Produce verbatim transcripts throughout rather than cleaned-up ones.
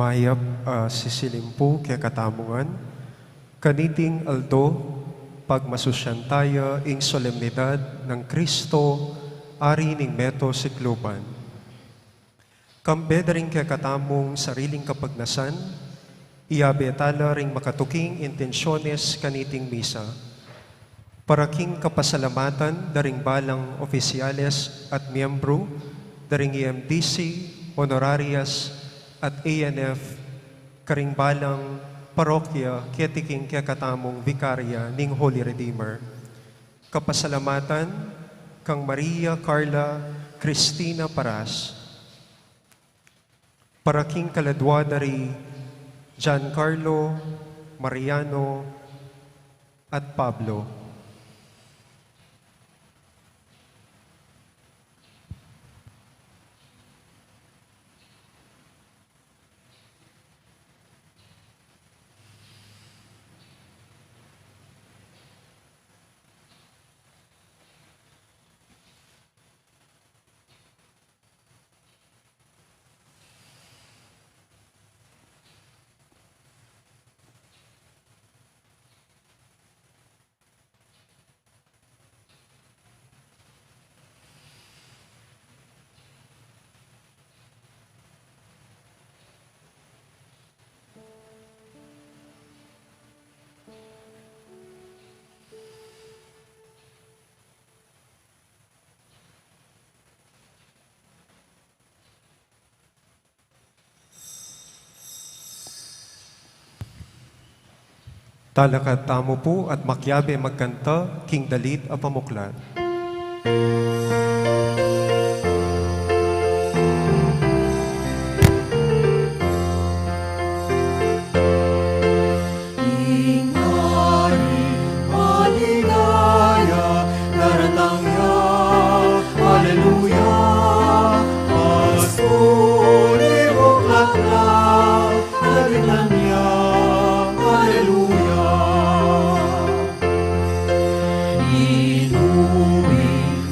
Mayap a sisilimpu kekatamu ngan, kaniting aldo, pagmasusyan taya ing solemnidad nang Kristo, Ari ning Meto Sikluban. Kambe da ring kekatamung sariling kapagnasan, iyabe tala ring makatuking intensyones kaniting misa. Para king kapasalamatan da ring balang opisyales at miyembru da ring E M D C, honorarias, at A N F, karing balang parokya keti king kekatamung vikarya ning Holy Redeemer. Kapasalamatan kang Maria Carla Cristina Paras. Para king kaladua da ri Giancarlo, Mariano, at Pablo. Talakad tamu pu at makiabe magkanta king dalit a pamuklat. Ing Ari maligaya, daratang ya, aleluya. Paskul, ibuklat la, dalit na niya, aleluya. Inumin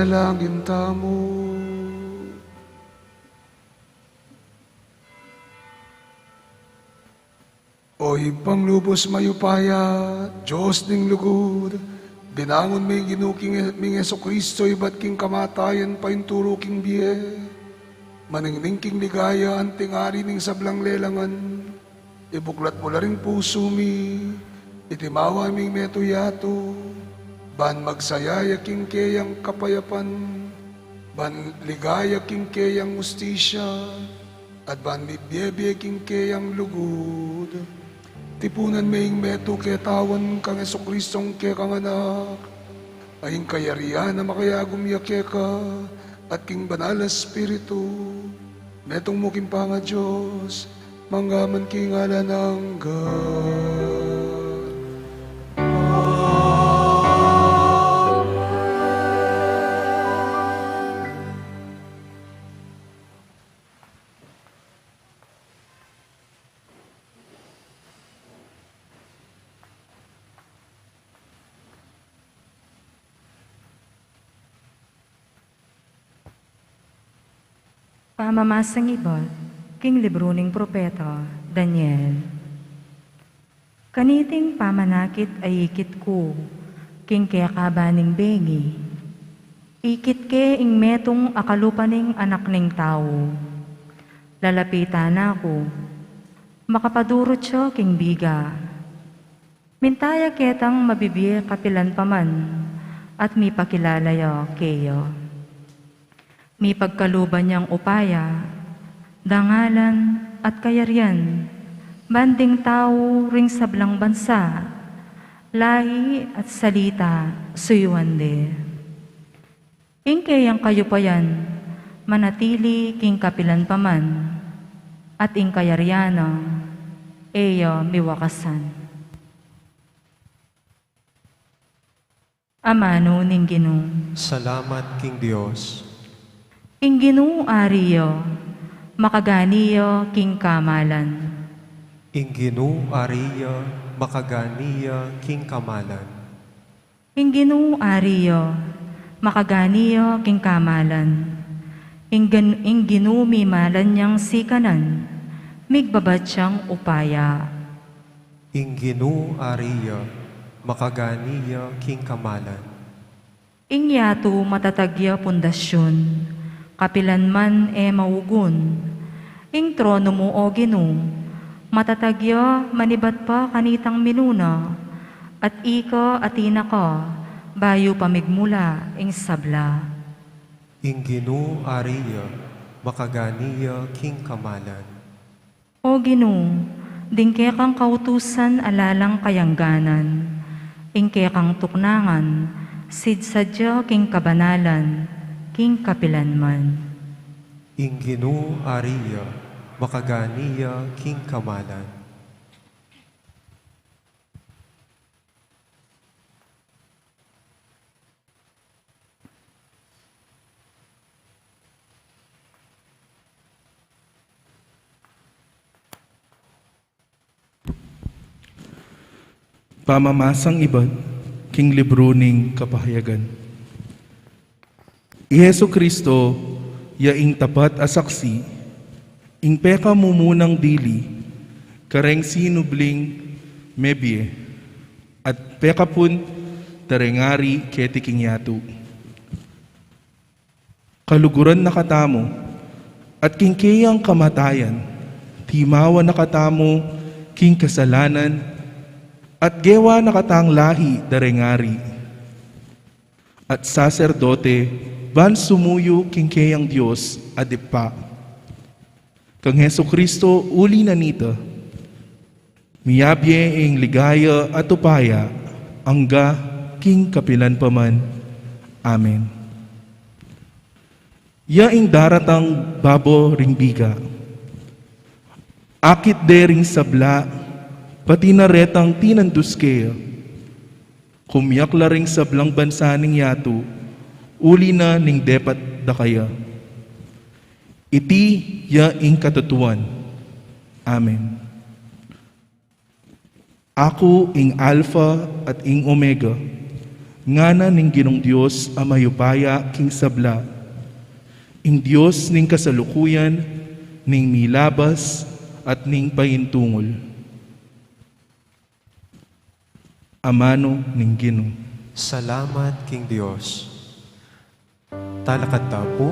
Manalangin tamu. O Ibpang lubus mayupaya, Dios ning lugud, binangun me ing Ginu king, ming Jesucristo ibat king kamatayan, painturu king bie, maningning king ligaya anting ari ning sablang lelangan, ibuklat mu la ring pusu mi, itimawa ming metung yatu, ban magsaya ya king keyang kapayapan, ban ligaya king keyang hustisya, at ban mibie-bie king keyang lugud. Tipunan me ing metung ketawan kang Jesucristong kekang Anak, a ing kayarian a makayagum ya keka, at king Banal a Espiritu, metung mu king pangaDios, mangga man king alang angga. Pamamasang ibat king libru ning propeta Daniel. Kaniting pamanakit a ikit ku king kekaban ning bengi, ikit ke ing metung a kalupa ning anak ning tau. Lalapitan na ku, makapadurut ya king biga. Minta ya ketang mabibie kapilan pa man, at mipakilala ya keya. Mipagkaluban yang upaya, dangalan, at kayarian, ban ding tau ring sablang bansa, lahi, at salita, suyuan de. Ing keyang kayupayan manatili king kapilan pa man, at ing kayarian na e ya miwakasan. Amanu ning Ginu. Salamat king Dios. Ing Ginu ari ya, makagani ya king kamalan. Ing Ginu ari ya, makagani ya king kamalan. Ing Ginu ari ya, makagani ya king kamalan. Ing Gin-, ing Ginu mimalan yang sikanan, migbabat yang upaya. Ing Ginu ari ya, makagani ya king kamalan. Ing yatu matatag ya pundasyun, kapilan man e maugun. Ing tronu mu, O Ginu, matatag ya manibat pa kanitang minuna, at ika atin na ka bayu pa migmula ing sabla. Ing Ginu ari ya, makagani ya king kamalan. O Ginu, ding kekang kautusan ala lang kayangganan, ing kekang tuknangan, sidsadya king kabanalan, king kapilan man. Ing Ginu ari ya, makagani ya king kamalan. Pamamasang ibat king libru ning Kapahayagan. I Jesu-Cristo ya ing tapat a saksi, ing pekamumunang dili kareng sinubling mebie, at pekapun da reng ari keti king yatu. Kaluguran na katamu, at king keyang kamatayan, timawa na katamu king kasalanan, at gewa na katang lahi da reng ari at saserdote, ban sumuyu king keyang Dios at Ibpa. Kang Jesu-Cristo, uli na nita, miyabie ing ligaya at upaya, angga king kapilan pa man. Amen. Ya ing daratang babo ring biga. Akit de ring sabla, pati na retang tinandus keya. Kumiak la ring sablang bansa ning yatu, uli na ning depat da kaya. Iti ya ing katutuan. Amen. Aku ing Alpha at ing Omega, Ngana ning Ginung Dios a mayupaya king sabla, ing Dios ning kasalukuyan, ning milabas, at ning paintungul. Amanu ning Ginu. Salamat king Dios. Talakad ta pu.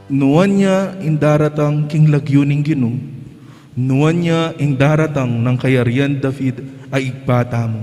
Nuan ya ing daratang king lagyu ning Ginu, nuan ya ing daratang nang kayarian David a Ibpa tamu.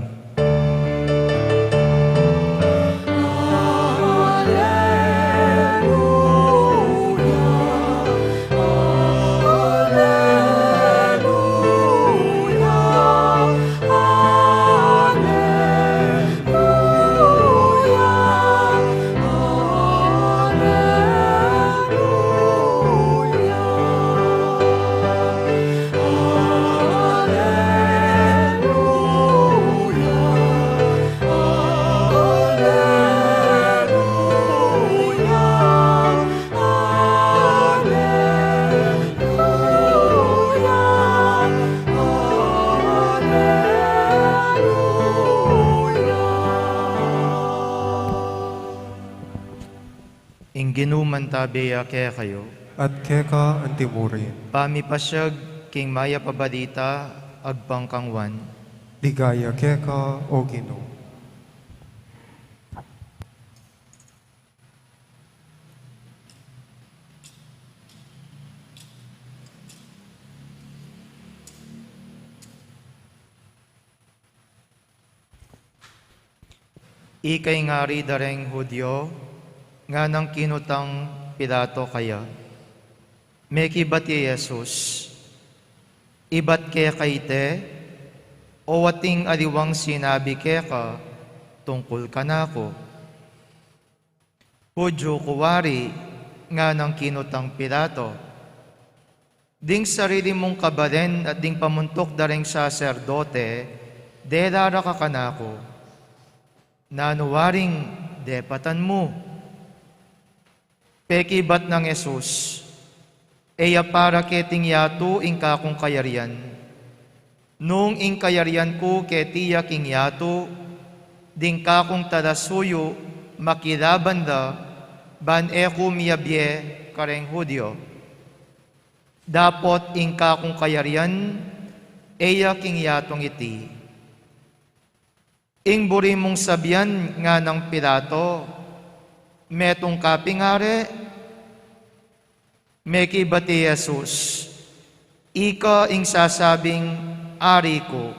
Ing Ginu mantabe ya kekayu. At keka antimurin. Pamipasiag king mayap a balita agpang kang Juan. Ligaya keka, O Ginu. Ika ing ari da reng Judio, nganang kinutang Pilato kaya. Mekibat i Jesus, "Ibat keka ite, o ating aliwang sinabi keka tungkul kanaku?" "Judio ku wari," nganang kinutang Pilato. "Ding sarili mung kabalen at ding pamuntuk da reng saserdote, dela ra ka kanaku. Nanu waring depatan mu?" Pekibat nang Jesus, "E ya para keting yatu ing kakung kayarian. Nung ing kayarian ku keti ya king yatu, ding kakung talasuyu makilaban da, ban e ku miyabie kareng Judio. Dapot ing kakung kayarian e ya king yatung iti." "Ing buri mung sabian," nganang Pilato, "metung ka ping ari?" Mekibat i Jesus, "Ika ing sasabing ari ku.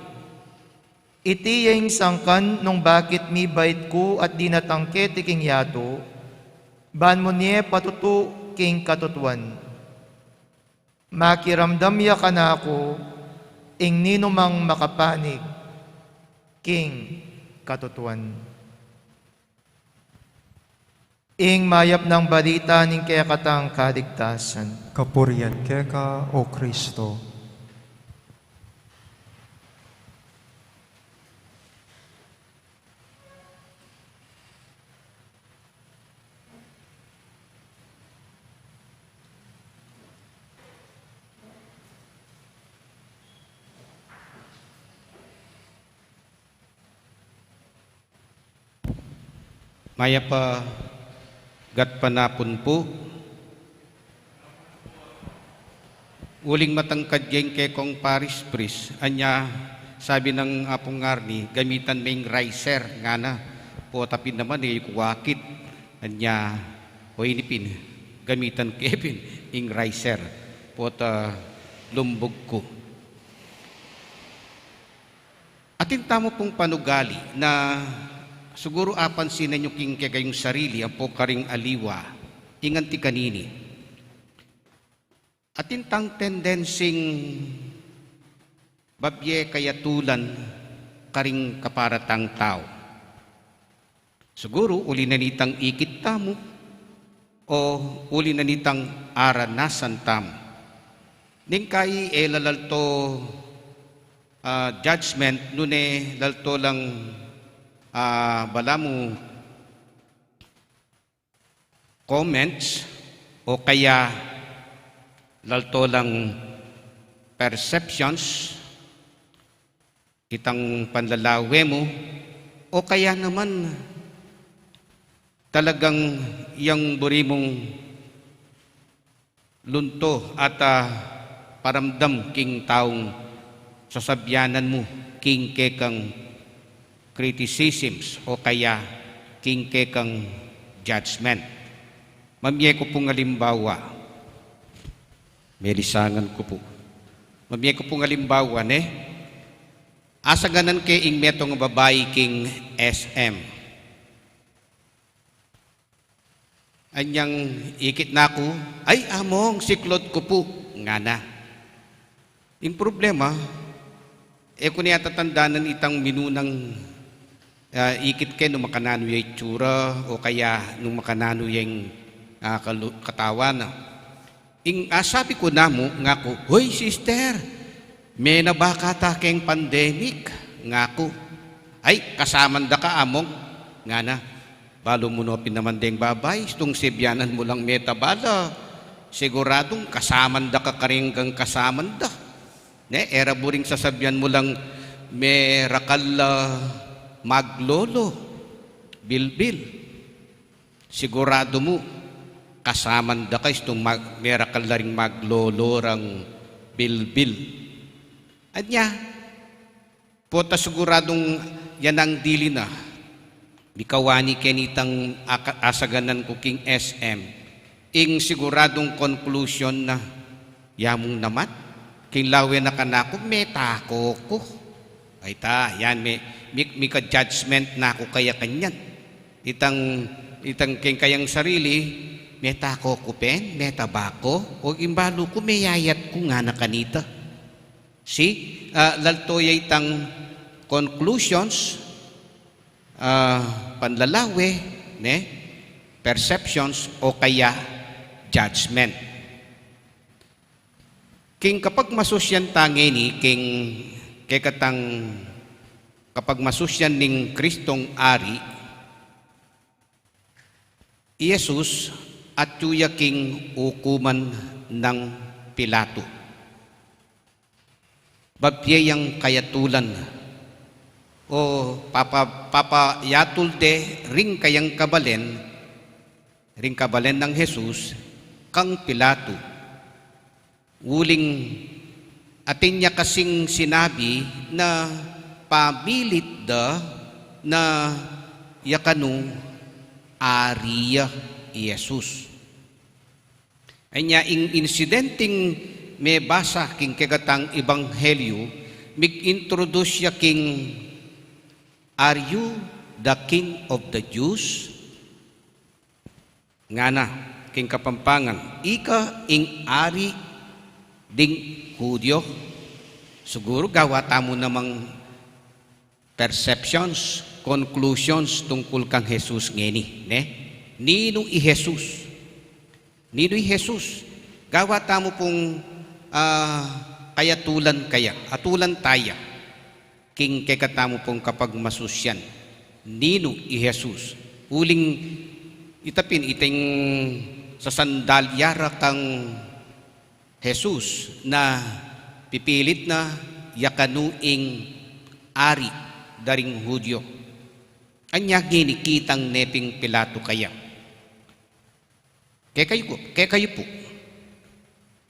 Iti ya ing sangkan nung bakit mibait ku at dinatang keti king yatu, ban mu ne patutu king katutuan. Makiramdam ya kanaku ing ninumang makapanig king katutuan." Ing mayap nang balita ning kekatang kaligtasan. Kapurian keka, O Kristo. Mayap a gatpanapun pu. Uling matangkad ya ing kekong parish priest, anya sabi nang Apung Arnie, gamitan me ing riser, ngana. Pota pin naman, e ku akit. Anya, o ini pin, gamitan ke pin ing riser. Pota, lumbug ku. Atin tamu pung panugali na siguru apansinan yu king kekayung sarili ampo karing aliwa, ing anti kanini. Atin tang tendensing babie kayatulan karing kaparatang tau. Siguru uli na nitang ikit tamu o uli na nitang aranasan tamu. Ning kai e la lalto, ah, judgment, nune lalto lang, ah, balamu comments o kaya lalto lang perceptions, itang panlalawe mu, o kaya naman talagang yang buri mung lunto at, ah, paramdam king taung sasabyanan mu king kekang criticisms o kaya king kekang judgment. Mamie ku pung alimbawa. Melisangan ku pu. Mamie ku pung alimbawa, ne? Asaganan ke ing metung a babai king S M. Anyang ikit na ku, "Ay, among, siklod ku pu," ngana. Ing problema, e ku ne atatandanan itang minunang, ah, ikit ke nung makananu ya itsura o kaya nung makananu ya ing, ah, kalu-, katawan na. Ing, ah, sabi ku namu, ngaku, "Hoy, sister, menaba ka ta keng pandemic," ngaku. "Ay, kasaman da ka, among," ngana. Balu mu no pin naman deng babai, istung sibyanan mu lang metaba la, siguradung kasaman da ka karing kasaman da. Ne, e ra buring sasabyan mu lang merakal la maglolo, bilbil. Siguradu mu, kasaman da ka istung mag-, merakal la ring maglolo rang bilbil. Anya, pota siguradung yan ang dili na. Mikawani ke nitang aka-, asaganan ku king S M. Ing siguradung conclusion na, "Ya mung naman, king lawe na kanaku, metako ku." Ay ta, yan, mi-, mi-, mika-judgment na ku kaya kanyan. Itang, itang keng kayang sarili, metako ku pin, metaba ku, o ing balu ku, meyayat ku ngana kanita. See, ah, lalto ya itang conclusions, ah, panlalawe, ne? Perceptions, o kaya judgment. King kapagmasusyan ta ngeni, king kekatang kapagmasusyan ning Kristong Ari, i Jesus, atyu ya king ukuman nang Pilato. Babie yang kayatulan, o papa-, papayatul de ring kayang kabalen, ring kabalen nang Jesus, kang Pilato. Uling atin ya kasing sinabi na pamilit da na yakanu ari ya i Jesus. Anya ing insidenteng mebasa king kekatang ebanghelyu, mig-introduce ya king, "Are you the king of the Jews?" Ngana king Kapampangan, "Ika ing ari ding Hudyo?" Siguru gawa tamu namang perceptions, conclusions tungkul kang Jesus ngeni, ne? Ninu i Jesus? Ninu i Jesus? Gawa tamu pung, ah, kayatulan kaya, atulan taya. King kekatamu pung kapagmasusyan, ninu i Jesus? Uling ita pin iting sasandalya ra kang Jesus na pipilit na yakanu ing ari da ring Hudyo. Anya ngeni kitang ne ping Pilato kaya. Kekayu ku, kekayu pu.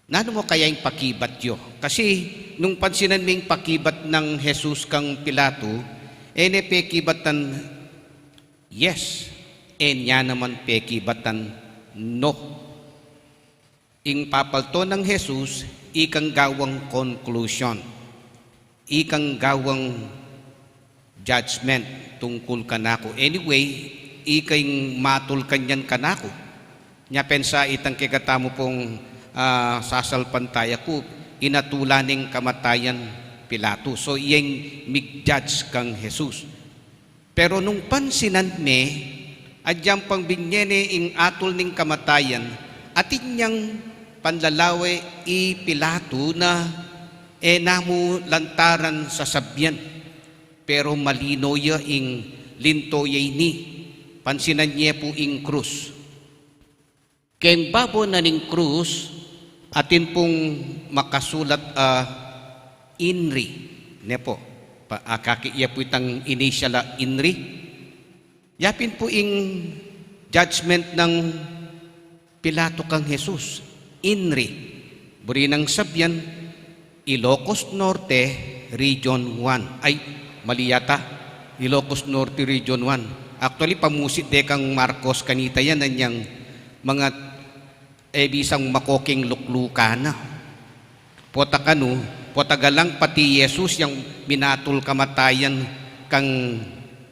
Nanu mu kaya ing pakibat yu? Kasi nung pansinan me ing pakibat nang Jesus kang Pilato, e ne pekibatan yes, e ne naman pekibatan no. Ing papalto nang Jesus, ikang gawang conclusion, ikang gawang judgment tungkul kanaku. Anyway, ikang matul kanyan kanaku. Nya pensa itang kekatamu pung, ah, sasalpantaya ku, inatulan ning kamatayan Pilato. So, iyang mig-judge kang Jesus. Pero nung pansinan me, agyang pang binye ne ing atul ning kamatayan, atin yang panlalawe i Pilato na e na mu lantaran sasabian. Pero malino ya ing linto ya ini, pansinan ye pu ing krus. Keng babo na ning krus, atin pung makasulat a INRI, ne pu. Pa-, akakit ya pu itang initial a INRI. Ya pin pu ing judgment nang Pilato kang Jesus, INRI. Buri nang sabian, Ilocos Norte, Region one. Ay, mali yata. Ilocos Norte, Region one. Actually, pamusit de kang Marcos kanita yan, anyang mga e bisang makoking luklukan na. Pota kanu, pota galang pati Jesus yang minatul kamatayan kang,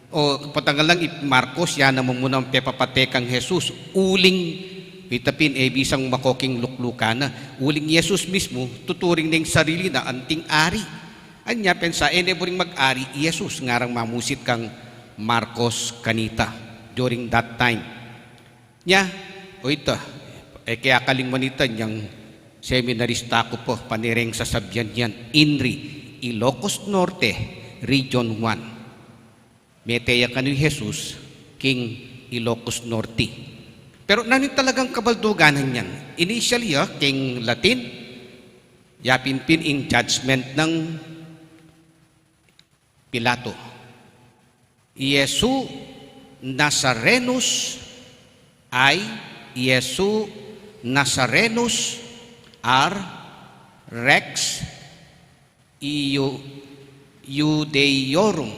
o pota galang i Marcos, ya naman mu nang pepapate kang Jesus. Uling, ita pin, e bisang makoking luklukan na. Uling Jesus mismu, tuturing ne ing sarili na anting ari. Anya pensa, e ne buring mag-ari i Jesus, ngarang mamusit kang Marcos kanita during that time. Nya, o ita, e kaya kaling manitan yang seminarista ku pu, panireng sasabian yan, INRI, Ilocos Norte, Region one. Mete ya kanu i Jesus king Ilocos Norte. Pero nanu talagang kabaldugan na niyan? Initially, ah, king Latin, ya pin pin ing judgment nang Pilato. Iesu Nazarenus, I, Iesu Nazarenus, R, Rex, Iu-, Iudeorum,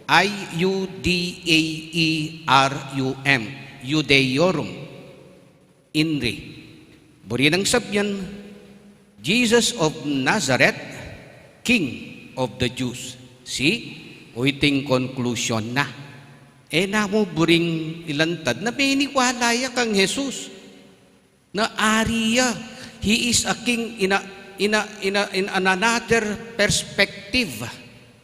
I U D A E R U M, Iudeorum, INRI. Buri nang sabian, Jesus of Nazareth, King of the Jews. See? O iting conclusion na. E na mu buring ilantad na meniwala ya kang Jesus. Na ari ya, he is a king in a, in a, in a, in an another perspective.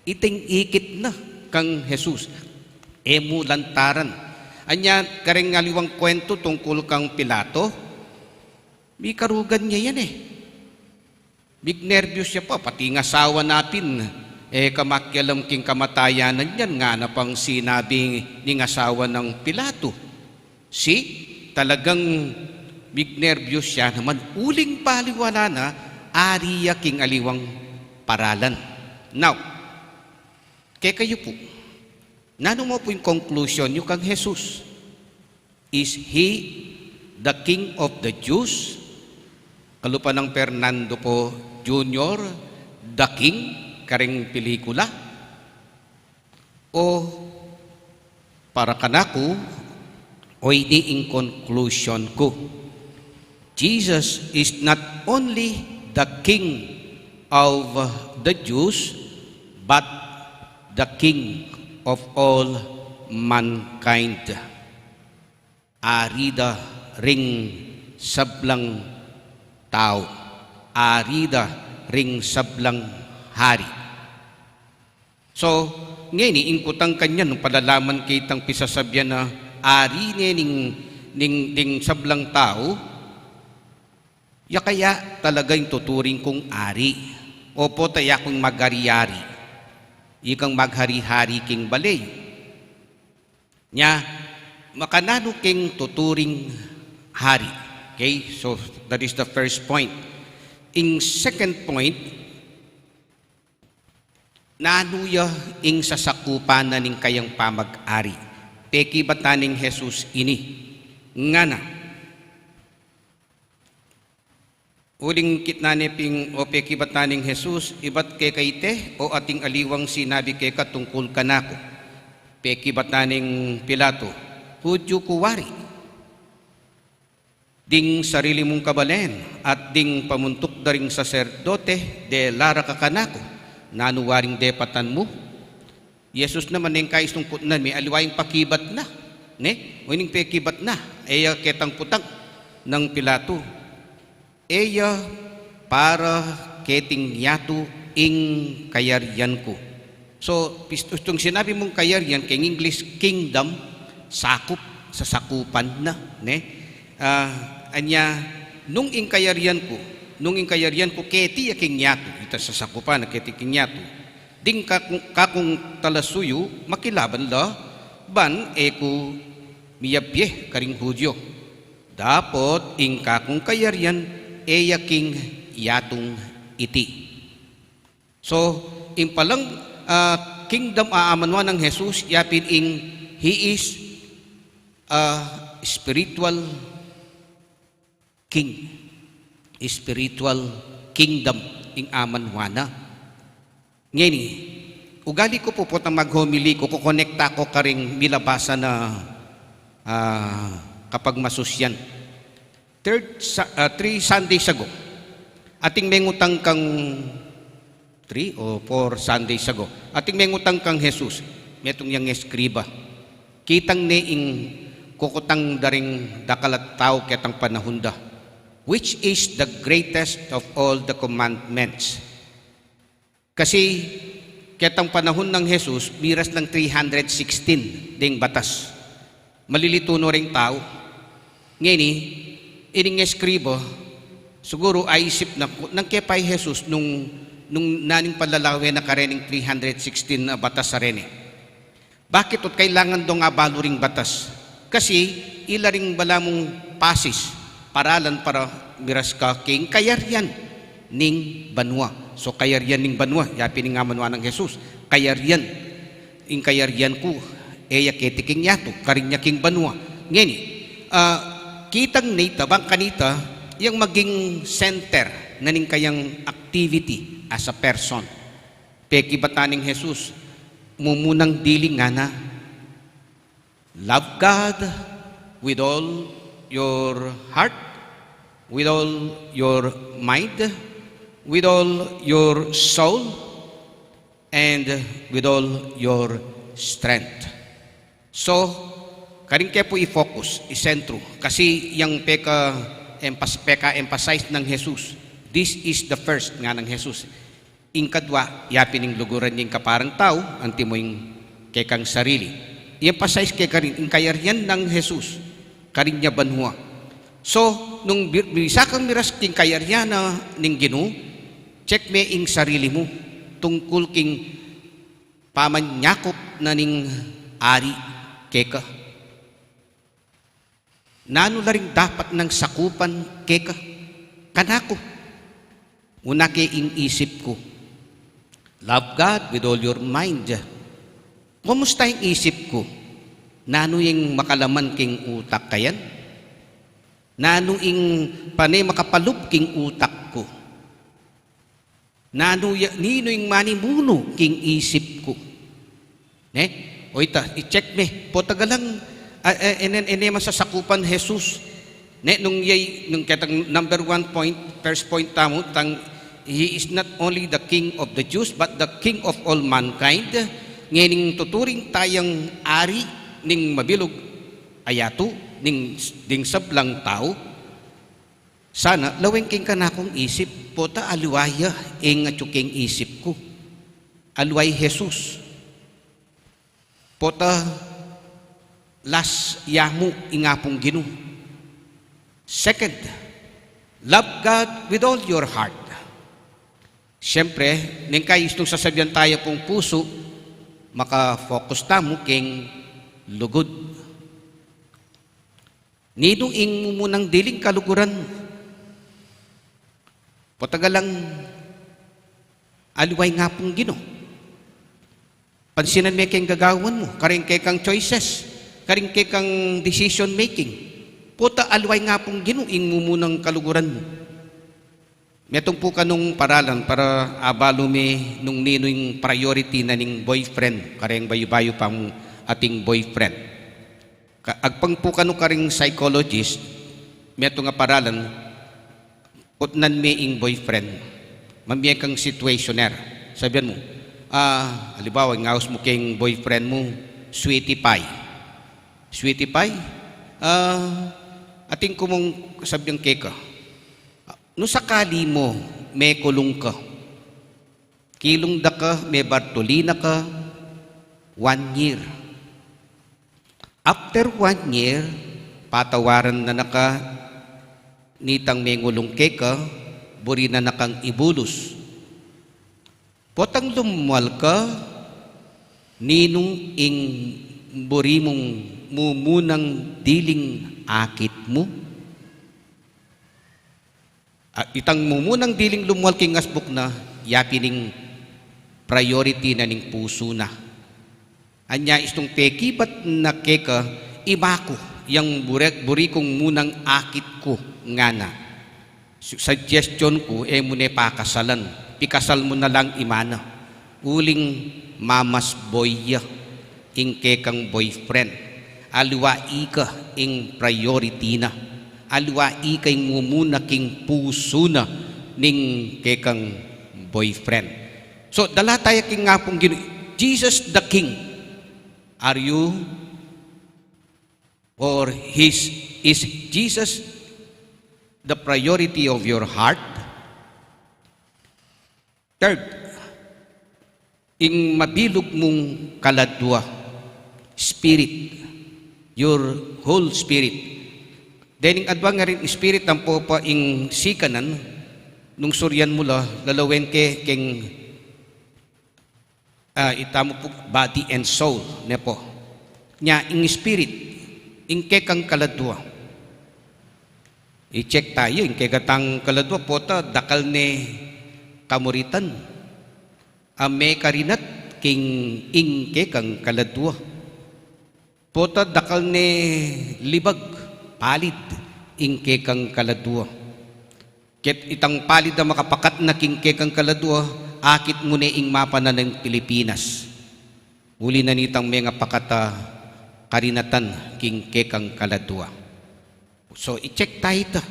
Iting ikit na kang Jesus. E mu lantaran. Anya, kareng aliwang kuwentu tungkul kang Pilato, mikarugan ya yan e. Big nerbyos ya pa, pati ing asawa na pin, e ka makialam king kamatayan na niyan, ngana pang sinabi ning asawa nang Pilato. See, talagang big nerbyos ya naman, uling paliwala na, ari ya king aliwang paralan. Now, kekayu pu, nanu mu pu ing conclusion yu kang Jesus? Is he the King of the Jews? Kalupa nang Fernando Poe Junior, The King, kareng pelikula? O para kanaku, o ini ing conclusion ku. Jesus is not only the King of the Jews, but the King of all mankind. Ari da ring sablang tau. Ari da ring sablang hari. So, ngeni, ing kutang kanyan, nung palalaman ke itang pisasabian na ari ne ning, ning, ning sablang tau, ya kaya talaga ing tuturing kung ari? O pota ya kung maghari-hari? Ikang maghari-hari king bale. Nya, makananu king tuturing hari? Okay, so that is the first point. Ing second point, nanu ya ing sasakupan na ning kayang pamag-ari? Pekibatan ning Jesus ini. Ngana, uling kitnan ne pin o pekibatan ning Jesus, ibat keka ite o ating aliwang sinabi keka tungkul kanaku? Pekibatan ning Pilato, Hudyu ku wari? Ding sarili mung kabalen at ding pamuntuk da ring saserdote, de lara ka kanaku, nanu waring depatan mu? I Jesus naman, neng kaistung putnan mi, aliwa ing pakibat na, ne? O ining pekibat na, e ya ketang putang nang Pilato. E ya para keting yatu ing kayarian ku. So, pis-, itong sinabi mung kayarian, keng English, kingdom, sakup, sasakupan na, ne? Ah, anya, nung ing kayarian ku, nung ing kayarian ku keti ya king yatu, ita sasakupan na keti king yatu. Ding kakung, kakung talasuyu, makilaban la, ban e ku miyabie karing Hudyo. Dapot ing kakung kayarian e ya king yatung iti. So, ing palang, ah, kingdom a amanwa nang Jesus, yapin ing he is a spiritual king, spiritual kingdom ing amanwa na. Ngeni, ugali ku pu potang maghomili ku, kukonekta ku karing milabasa na, ah, kapagmasusyan. Third Sa-, ah, three Sundays ago, ating mengutang kang, three o four Sundays ago, ating mengutang kang Jesus, metung yang eskriba. Kitang ne ing kukutang da ring dakal a tau ketang panahun da, "Which is the greatest of all the commandments?" Kasi ketang panahun nang Jesus, miras nang three hundred sixteen ding batas. Malilitu no ring tau. Ngeni, ining eskriba, siguru aisip na, nung ke pa i Jesus nung, nung naning palalawe na karening three hundred sixteen a batas a reni. Bakit ot kailangan dong abalu ring batas? Kasi ila ring balamu pasis, paralan para miras ka king kayarian ning banua. So, kayarian ning banua, yapin ing amanwa nang Jesus. Kayarian, ing kayarian ku, e ya keti king yatu, karin ya king banua. Ngeni, ah, kitang ne ita, bang kanita, yang maging center na ning kayang activity as a person. Pekibatan ning Jesus, mumunang dili ngana, "Love God with all your heart, with all your mind, with all your soul, and with all your strength." So, karin ke pu i-focus, isentru. Kasi yang peka-emphas-, peka-emphasize nang Jesus, "This is the first," nganang Jesus. Ing kadwa, yapin ing luguran ya ing kaparang tau, antimo ing kekang sarili. I-emphasize ke karin, ing kayarian nang Jesus, karin ya banua. So, nung bi-, bisa kang miras king kayarian na ning Ginu, check me ing sarili mu, tungkul king pamanyakup na ning ari keka. Nanu la ring dapat nang sakupan keka, kanaku? Una ke ing isip ku. Love God with all your mind. Kumusta ing isip ku? Nanu ing makalaman king utak kayan? Nanu ing pane makapalub king utak ku? Nanu ya, ninu ing manimunu king isip ku? Ne? O ita, i-check me. Potagalang, ah, eh, enen, ene masasakupan Jesus. Ne, nung yay, nung ketang number one point, first point tamu, tang, "He is not only the King of the Jews, but the King of all mankind." Ngening tuturing tayang ari ning mabilug a yatu, ning, ding sablang tau. Sana, laweng king kanakung isip, pota aliwa ya ing atyu king isip ku. Aliwa i Jesus. Pota las ya mu ing Apung Ginu. Second, love God with all your heart. Siyempre, neng kaistung sasabian taya pung pusu, maka-focus tamu king lugud. Ninu ing mumunang diling kaluguran? Potagalang aliwa ing Apung Ginu. Pansinan me keng gagawan mu, karing kekang choices, karing kekang decision making. Pota aliwa ing Apung Ginu ing mumunang kaluguran mu? Metung pu kanung paralan para abalu mi nung ninu ing priority na ning boyfriend, kareng bayu-bayu pang ating boyfriend. Ka-, agpang pu kanu karing psychologist, Metung a paralan, kutnan me ing boyfriend. Mamie kang situationer. Sabian mu, ah, halimbawa, ing aus mu keng boyfriend mu, "Sweetie pie. Sweetie pie, ah, atin ku mung sabian keka. Nung sakali mu, mekulung ka. Kilung da ka, mebartuli na ka, one year. After one year, patawaran na na ka, nitang mengulung keka, buri na na kang ibulus. Potang lumwal ka, ninung ing buri mung mumunang diling akit mu?" A, itang mumunang diling lumwal king asbuk na, ya pin ing priority na ning pusu na. Anya istung pekibat na keka, "Ima ku, yang buri, buri kung munang akit ku," ngana. Su-, suggestion ku, e mu ne pakasalan. Pikasal mu na lang ima na. Uling mama's boy ya ing kekang boyfriend. Aliwa ika ing priority na. Aliwa ika ing mumuna king pusu na ning kekang boyfriend. So, dala taya king Apung Ginu, Jesus the King. Are you, or his, is Jesus the priority of your heart? Third, ing mabilug mung kaladua, spirit, your whole spirit. Dening adua ngarin spirit, ampo pa ing sikanan, nung surian mu la, lalawen ke keng, ah, itamu pu body and soul, ne pu. Nya ing spirit, ing kekang kaladua. I-check taya, ing kekatang kaladua, pota dakal ne kamuritan a mekarinat king ing kekang kaladua. Pota dakal ne libag, palid, ing kekang kaladua. Ket itang palid a makapakat na king kekang kaladua, akit mu ne ing mapa na ning Pilipinas. Uli na nitang mengapakat a karinatan king kekang kaladua. So, i-check taya ita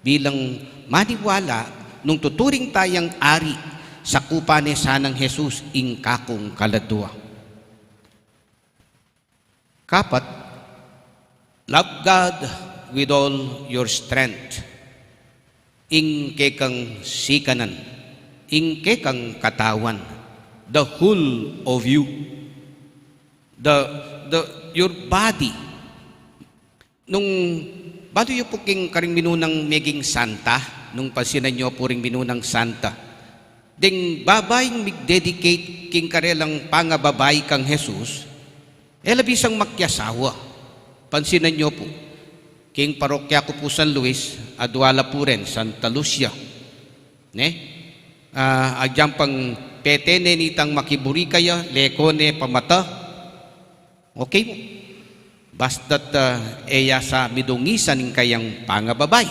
bilang maniwala nung tuturing tayang ari, sakupan ne sanang Jesus ing kakung kaladua. Kapat, love God with all your strength. Ing kekang sikanan, ing kekang katawan, the whole of you. The, the, your body. Nung balu yu pu king karing minunang meging santa, nung pansinan yu pu ring minunang santa. Deng babaing mig-dedicate king karelang pangababai kang Jesus, e la bisang makiasawa. Pansinan yu pu, king parokya ku pu San Luis, adua la pu ren, Santa Lucia. Ne? Ah, agyang pang pete ne nitang makiburi kaya, leko ne pamata. Okay mu. Basta't, ah, e ya sa midungisan ing kayang pangababai.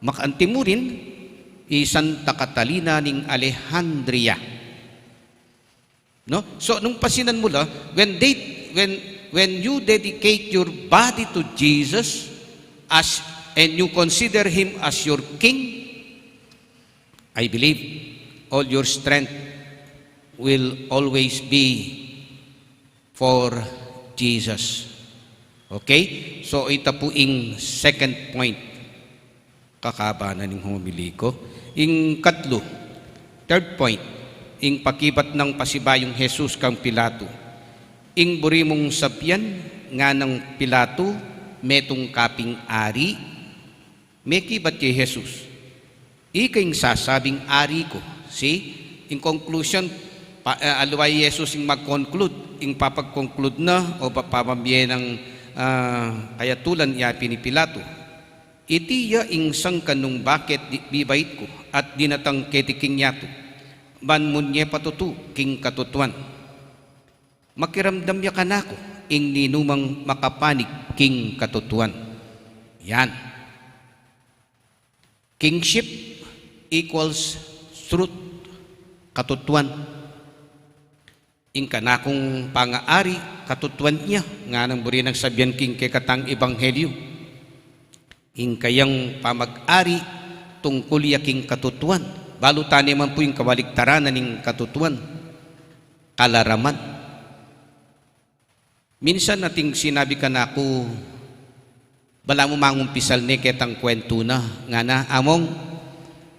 Makaanti mu rin, i Santa Catalina ning Alejandria. No? So, nung pansinan mu la, when they, when, when you dedicate your body to Jesus as, and you consider him as your king, I believe all your strength will always be for Jesus. Okay? So, ita pu ing second point. Kakaba na ning homily ku. Ing katlu, third point, ing pakibat nang pasibayung Jesus kang Pilato. Ing buri mung sabian, nganang Pilato, metung ka ping ari? Mekibat kang Jesus, "Ika ing sasabing ari ku." See? Ing conclusion, pa, eh, aliwa i Jesus ing mag-conclude, ing papag-conclude na o ba pamamie nang, ah, kayatulan ya pin i Pilato. "Iti ya ing sangkan nung bakit di, bibait ku at dinatang keti king yatu, ban mu ne patutu king katutuan. Makiramdam ya kanaku ing ninumang makapanig king katutuan." Yan. Kingship equals truth, katutuan. Ing kanakung pangaari, katutuan ya, nganang buri nang sabian king kekatang ebanghelyu. Ing kayang pamag-ari tungkul ya king katutuan. Balu tane man pu ing kabaliktaran na ning katutuan, kalaraman. Minsan ating sinabi kanaku, balamu mangumpisal ne ketang kwentu na, ngana, "Among,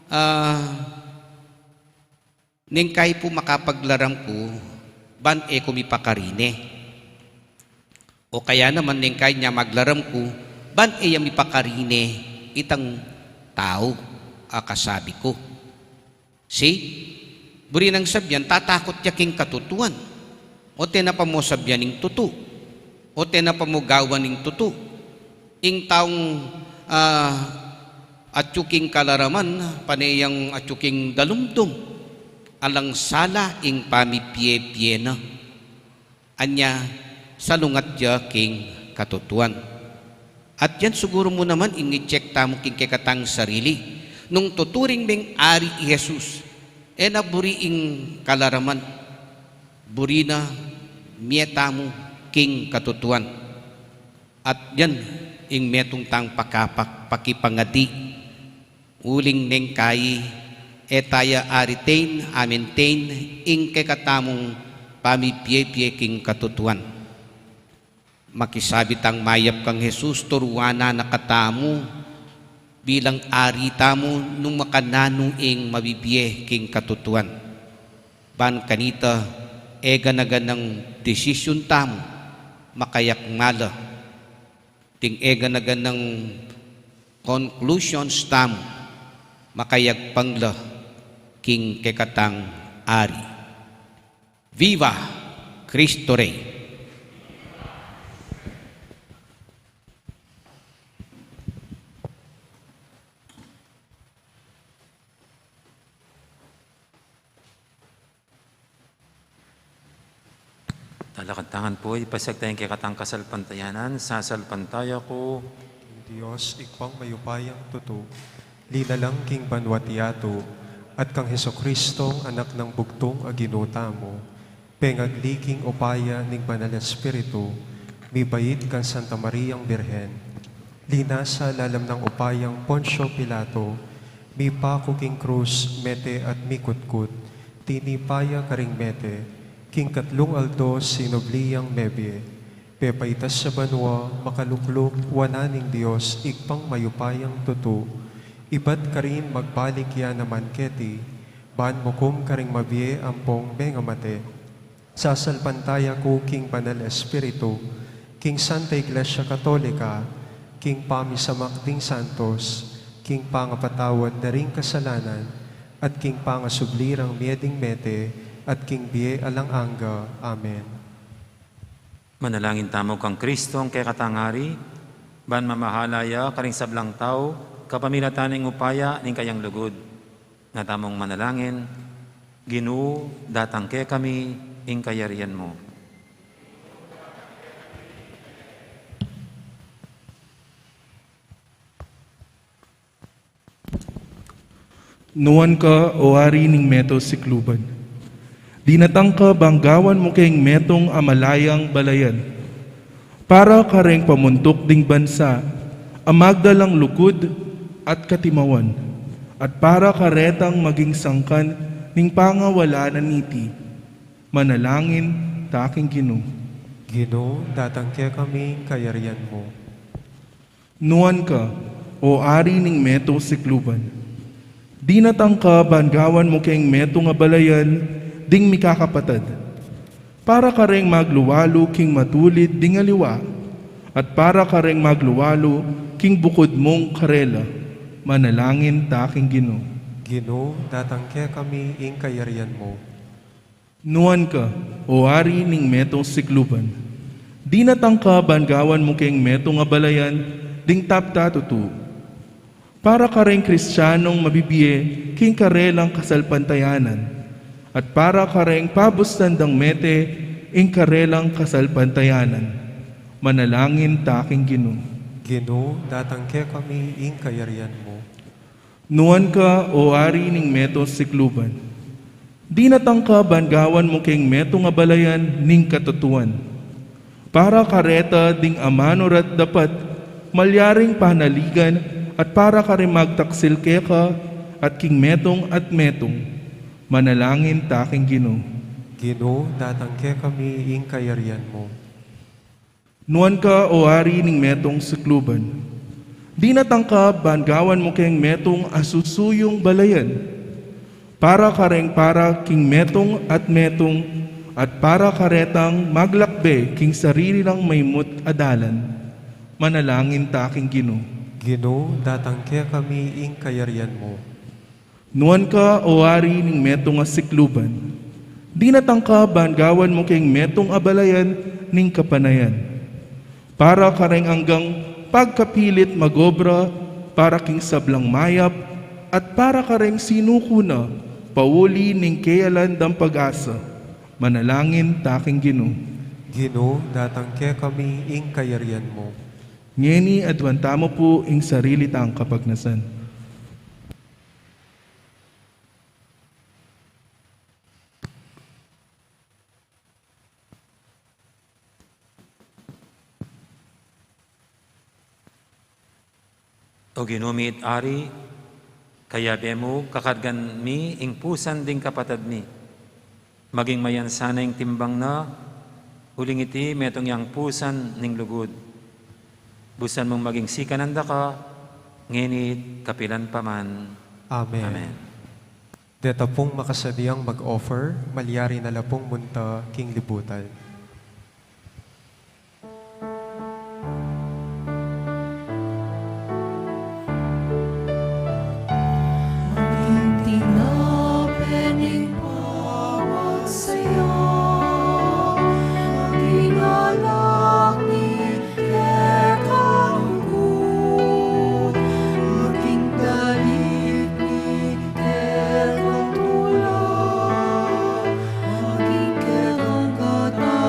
ah, neng kai pu makapaglaram ku, ban e ku mipakarine. O kaya naman neng kai nya maglaram ku, ban e ya mipakarine itang tau a kasabi ku." See? Buri nang sabyan, tatakut ya king katutuan. O te na pa mo sabyan ing tutu. O te na pa mo gawan ing tutu. Ing taung, ah, atyu king kalaraman, pane yang atyu king dalumdum. Alang sala ing pamipie-pie na. Anya, salungat ya king katutuan. At yan siguru mu naman ing i-check tamu king kekatang sarili. Nung tutu ring meng-ari i Jesus, e na buri ing kalaraman, buri na mie tamu king katutuan. At yan ing metung tang pakapak-, pakipangadi. Uling neng kai, e taya aritain, a-maintain ing kekatamung pamipie-pie king katutuan. Makisabi tang mayap kang Jesus, turuanan na katamu bilang ari tamu nung makananu ing mabibie king katutuan. Ban kanita, e gana-ganang desisyon tamu makayakmal la. Ding e gana-ganang conclusions tamu makayagpang la king kekatang Ari. Viva Cristo Rey! Talakad ta ngan pu, ipasyag taya ing kekatang kasalpantayanan. Sasalpantaya ku king Dios, Ibpang mayupayang tutu, linalang king banua't yatu, at kang Jesucristong Anak nang bugtung a Ginu tamu, pengagli king upaya ning Banal Espiritu, mibait kang Santa Mariang Birhen, linasa lalam nang upayang Poncio Pilato, mipaku king krus, mete at mikutkut, tinipa ya karing mete, king katlung aldo sinubli yang mebie, pepaitas ya banua, makalukluk wanan ning Dios Ibpang mayupayang tutu, ibat karin magbalik ya naman keti, ban mukum karing mabie ampong mengamate. Sasalpantaya ku king Banal Espiritu, king Santa Iglesia Katolika, king pamisamak ding santos, king pangapatawad da ring kasalanan, at king pangasubli rang mie ding mete, at king bie alang angga. Amen. Manalangin tamu kang Kristong kekatang Ari, ban mamahala ya karing sablang tau, kapamilatan ning upaya ning kayang lugud. Nga tamung manalangin, Ginu, datang kekami ing kayarian mu. Nuan ka, o Ari ning meto sikluban. Dinatang ka bang gawan mu keng metung a malayang balayan. Para kareng pamuntuk ding bansa a magdalang lugud at katimawan, at para karetang maging sangkan ning pangawalanan niti, manalangin ta king Ginu. Ginu, datang kekami ing kayarian mu. Nuan ka, o Ari ning meto sikluban. Dinatang ka ban gawan mu keng metung a balayan ding mikakapatad. Para kareng magluwalu king matulid ding aliwa, at para kareng magluwalu king bukud mung karela, manalangin ta king Ginu. Ginu, datang kekami ing kayarian mu. Nuan ka, o Ari ning metung sikluban. Dinatang ka ban gawan mu keng metung a balayan ding tapta tutu. Para kareng Kristianong mabibie king karelang kasalpantayanan, at para kareng pabustan dang mete ing karelang kasalpantayanan, manalangin ta king Ginu. Ginu, datang kekami ing kayarian mu. Nuan ka, o Ari ning metung sikluban. Dinatang ka ban gawan mu keng metung a balayan ning katutuan. Para kareta ding amanurat dapat Malyaring panaligan at para karing magtaksil keka at king metung at metung. Manalangin ta king Ginu. Ginu, datang kekami ing kayarian mu. Nuan ka, o Ari ning metung sikluban. Dinatang ka ban gawan mu keng metung a susuyung balayan. Para kareng para king metung at metung, at para karetang maglakbe king sarili nang maimut a dalan. Manalangin ta king Ginu. Ginu, datang kekami ing kayarian mu. Nuan ka, o Ari ning metung a sikluban. Dinatang ka ban gawan mu keng metung a balayan ning kapanayan. Para kareng anggang pagkapilit magobra, para king sablang mayap, at para kareng sinuku na, pauli ning keyalan dang pag-asa. Manalangin ta king Ginu. Ginu, datang kekami ing kayarian mu. Ngeni aduan tamu pu ing sarili tang kapagnasan. O Ginu mi at Ari, kayabe mu, kakargan mi ing pusan ding kapatad mi. Maging mayansa na ing timbang na, uling iti metung yang pusan ning lugud. Busan mung maging sikanan da ka, ngeni at kapilan pa man. Amen. Amen. Deta pung makasadiang mag-offer, malyari na la pung munta king libutan. Maging tinape ning pawang saya, maging alak ning kekang lugud, maging dalit ning kekang tula, maging kekang kata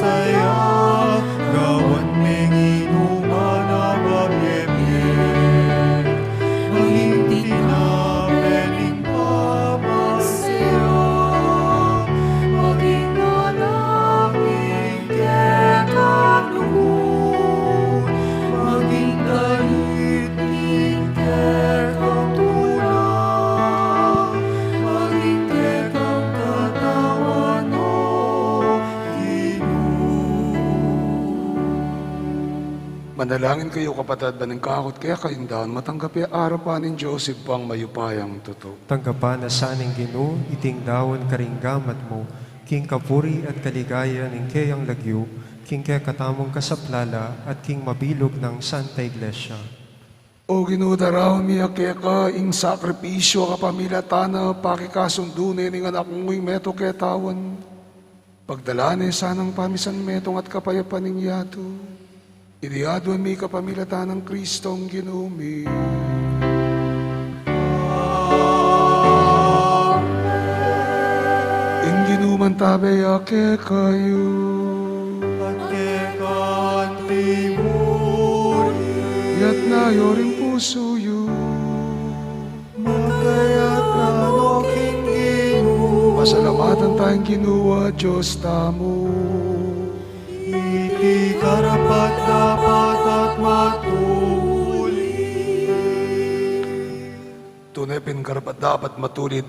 Kaya gawan meng inuman a mabie-bie, maging tinape ning pamasia, maging anak ning kekang lugud, maging dalit ning kekang tula, maging kekang katawan, O Ginu. Manalangin kayu, kapatad, ban ing kakut kekayu ing daun matanggap ya arapan ning Dios Ibpang mayupayang tutu. Tanggapan na sa ning Ginu iting daun karing gamat mu, king kapuri at kaligayan ning keyang lagyu, king kekatamung kasaplalan at king mabilug nang Santa Iglesia. O Ginu, daraun mi keka ing sakripisyu a kapamilatan na pakikasundu ne ning Anak mu ing metung ketawan. Pagdalan ne sanang pamisan metung at kapayapan ning yatu. Iti aduan mi kapamilatan nang Kristong Ginu mi. Amen. Ing Ginu mantabe ya kekayu. At keka mu rin. Iyatas yu ring pusu yu. Magkayat na no king Ginu. Pasalamatan taya ing Ginu a Dios tamu. Iti karapat-dapat at matulid. Tune pin karapat-dapat, matulid,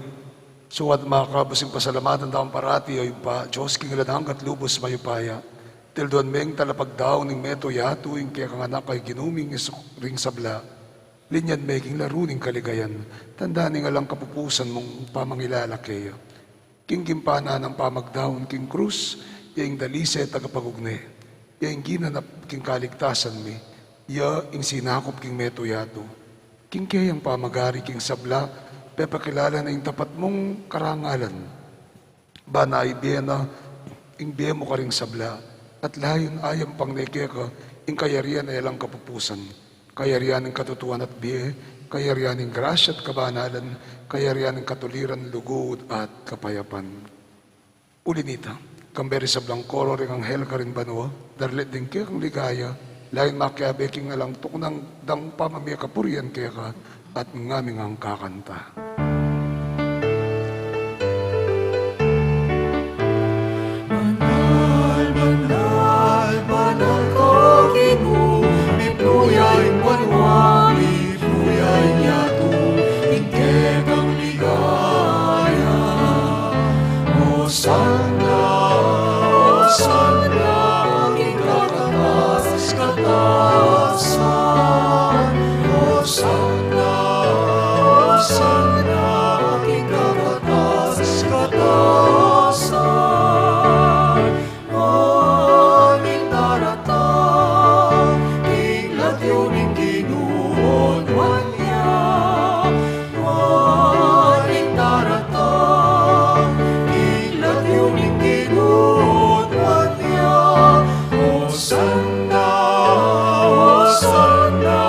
sukat makabus ing pasalamatan tang parati, o Ibpa, Dios king alang angga at lubus mayupaya. Tilduan meng talapagdaun ning metung yatu ing kekang Anak a Ginu ming Hesu-, ring sabla. Linyan me king laru ning kaligayan, tanda ning alang kapupusan mung pamangilala keya. King gimpanan nang pamagdaun king krus, ya ing dalise tagapagugne, ya ing ginanap king kaligtasan mi, ya ing sinakup king metung yatu. King keyang pamagari king sabla, pepakilala na ing tapat mung karangalan. Bana ibie na ing bie mu karing sabla, at layun ayampang ne keka ing kayarian a alang kapupusan, kayarian ning katutuan at bie, kayarian ning grasya at kabanalan, kayarian ning katuliran, lugud at kapayapan. Uli nita, kambe ring sablang koro ring anghel karin banua, darlit ding kekang ligaya, layun makiabe king alang tuknang dang pamamie kapurian keka, at ngaming kakanta. Banal, banal, banal ka, Ginu, mipnu ya ing banua, mipnu ya ing yatu, ing kekang ligaya. Hosanna, Hosanna, king kakatas-katasan. Hosanna, Hosanna, king kakatas-katasan. Nuan ing daratang king lagyu ning Ginu, nuan ya. Nuan ing daratang king lagyu ning Ginu, nuan ya. Hosanna, Hosanna,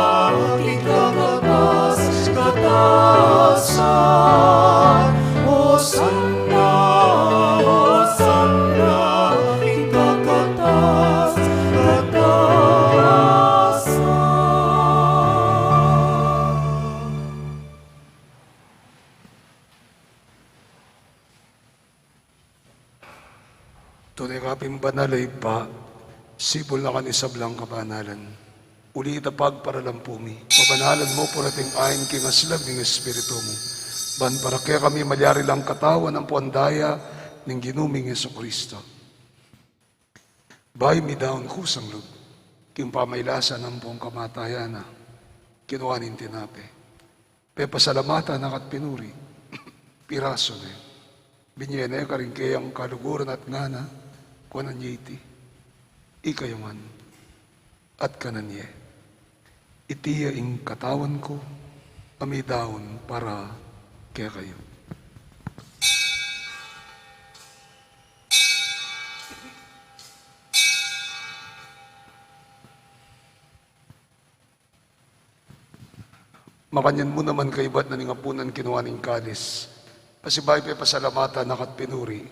king kakatas-katasan. Hosanna, Hosanna, king kakatas-katasan. Tune ka pin banal, o Ibpa, sibul na ka ning sablang kabanalan. Uli ta pagparalampu mi, pabanalan mu pu reting ain king aslag ning Espiritu mu, ban para kekami malyari lang katawan ampong daya ning Ginu ming Jesucristo. Bayu midaun kusang lub king pamailasan ampong kamatayan na, kinua ne ing tinape, pepasalamatan na ka't pinuri, pirasu ne, binye ne karing keyang kaluguran at ngana, kuanan ye iti, ikayu ngan, at kanan ye. Iti ya ing katawan ku, a midaun para kekayu. Makanyan mu naman kaybat na ning apunan kinua ne ing kalis, pasibayu pepasalamatan na ka't pinuri,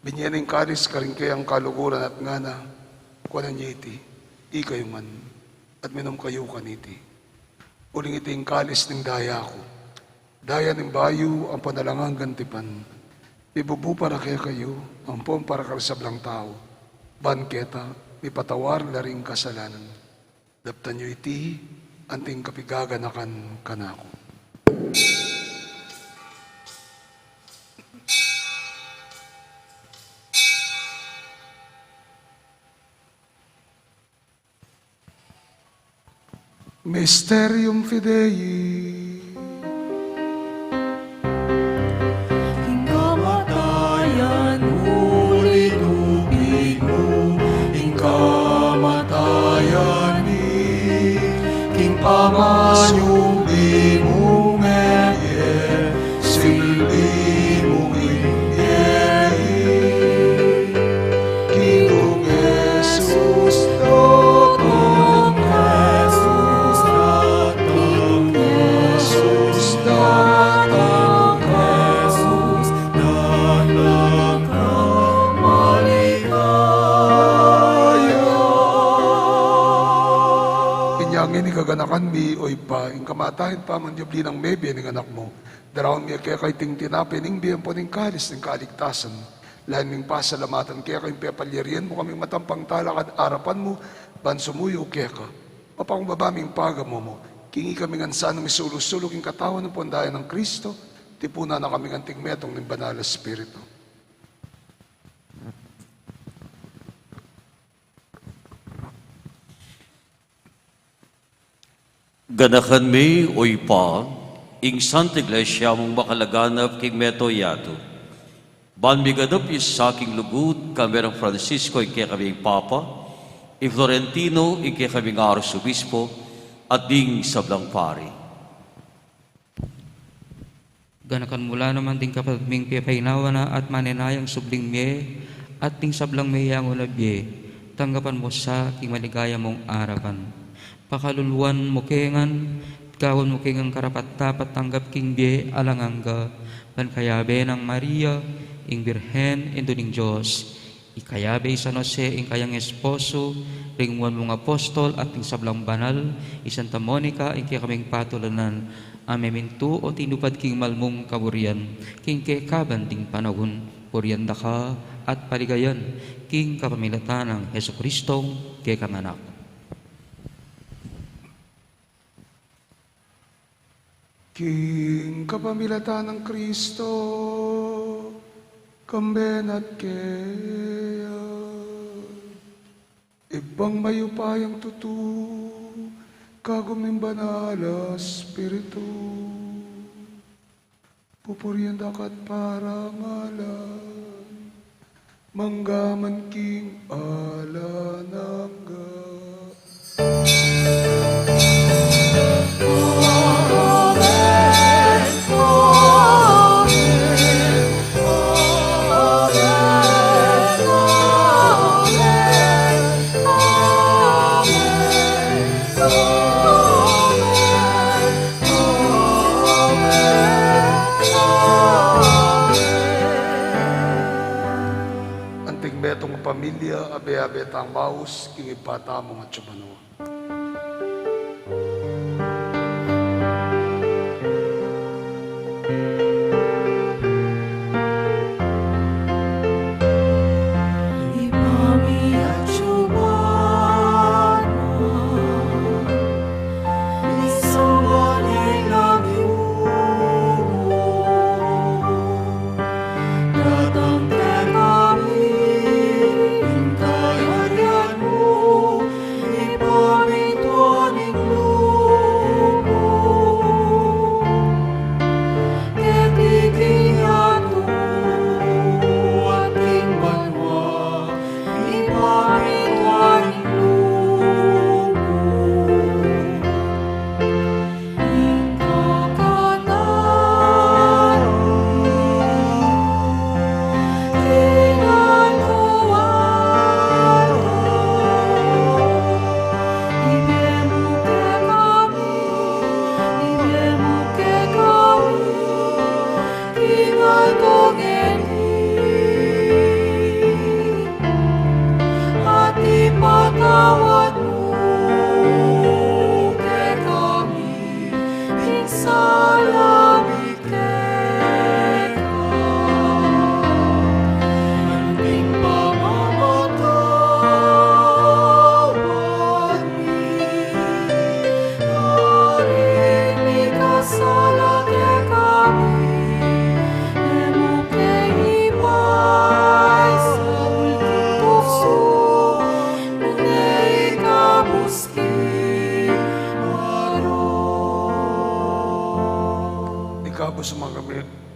Binye ne ing kalis karing keyang kaluguran at ngana, kuanan ye iti, ikayu ngan, at minum kayu kaniti. Uling iti ing kalis ning daya ku, daya ning bayu ampon alang anggang tipan, mibubu para kekayu ampon para karing sablang tau, ban keta mipatawad la ring kasalanan. Daptan yu iti anting kapigaganakan kanaku. Mysterium Fidei. King kamatayan mu linupig mu, ing kamatayan mi, king pamanyubli mu mebie, silbi mu ing bie mi. King Jesus, datang ka. Jesus, datang ka. Jesus, datang ka. Jesus, datang ka. Maligaya. Inya ngeni kaganakan mi, o Ibpa, ing kamatayan pamanyubli nang mebie ning Anak mu, daraun mi keka iting tinape ning bie ampon ing kalis ning kaligtasan. Lalu ming pasalamatan keka ing pepalyarian mu kaming matampang talakad arapan mu, ban sumuyu keka. Mapakumbaba ming pagamu mu, king ikami ngan sana misulu-sulu king katawan ampon daya nang Kristo, tipunan na kami ngan anting metung ning Banal a Espiritu. Ganakan mi, o Ibpa, ing Santa Iglesia mung makalaganap king mabilug a yatu. Ban miganap ya sa king lugud, kambe nang Francisco ing kekaming Papa, i Florentino ing kekaming Arsobispo, at ding sablang pari. Ganakan mu la naman ding kapatad ming pepaynawa na at manenayang subling mie, at ding sablang meyangu na bie, tanggapan mu sa king maligaya mung arapan. Pakaluluan mu ke ngan, gawan mu ke ngan karapat-dapat tanggap king bie alang angga, ban kayabe nang Maria, ing Birhen, Indu ning Dios, i kayabe i San Jose, ing kayang esposo, ring muan mung apostol, at ding sablang banal, i Santa Monica, ing kekaming patulanan, a memintu o tinupad king mal mung kaburian, king kekaban ding panaun, purian da ka, at paligayan, king kapamilatan nang Jesucristo, kekang Anak. King kapamilatan nang Kristo, kambe na at keya, Ibpang mayupayang tutu, kagum ning Banal a Espiritu, pupurian da ka at parangalan, mangga man king alang angga. Anting metung a pamilya, abe-abe tang maus king Ibpa tamung atsu banua.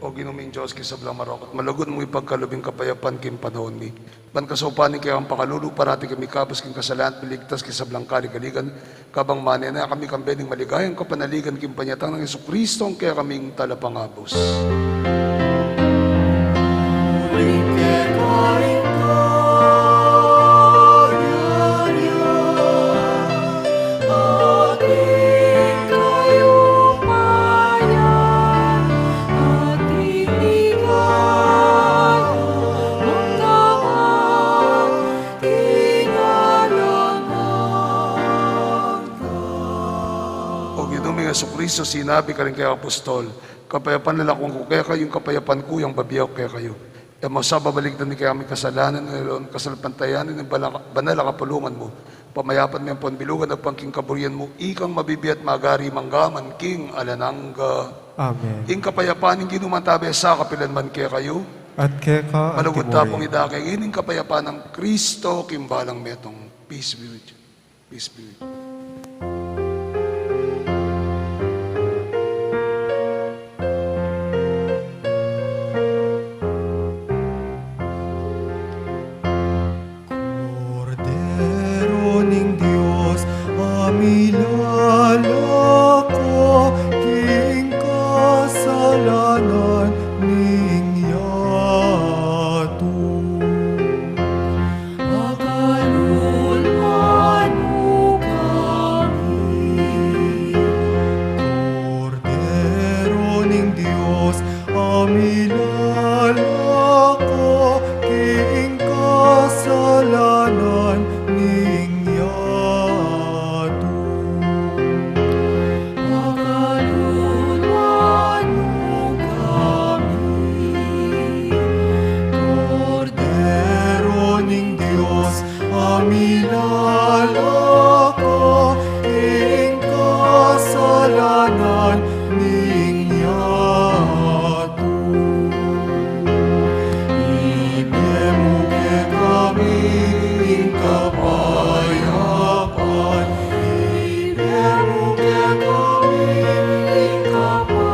O Ginu ming Dios, king sablang marok at malugud mung ipagkalub ing kapayapan king panaun mi. Ban kasaupan ning kekang pakalulu, parati kami kabus king kasalanan at miligtas king sablang kaligaligan, kabang manenaya kami kambe ning maligayang kapanaligan king panyatang nang Jesucristo, a kekaming Talapangabus. O Ginu ming Jesucristo, sinabi mu karing kekang apostol, "Kapayapan lakuan ku kekayu, ing kapayapan ku yang bibie ku kekayu." E mu sa babalikdan ing kekaming kasalanan, nune lawan ing kasalpantayanan ning banal a kapulungan mu. Pamayapaan mu yang pamilugan agpang king kaburian mu, ikang mabibie at magari mangga man king alang angga. Amen. Ing kapayapan ning Ginu mantabi sa kapilan man kekayu. At keka antimurin. Malugud tamu pung idake ngeni ing kapayapan nang Kristo king balang metung. Peace be with you. Peace be with you. Kordero ning Dios, a milalako king kasalanan ning yatu. Pakaluluan mu kami. Kordero ning Dios, a milalako king kasalanan ning yatu. Pakaluluan mu kami. Kordero ning Dios, a milalako king kasalanan ning yatu. Ibie mu kekami ing kapayapan. Ibie mu kekami ing kapayapan.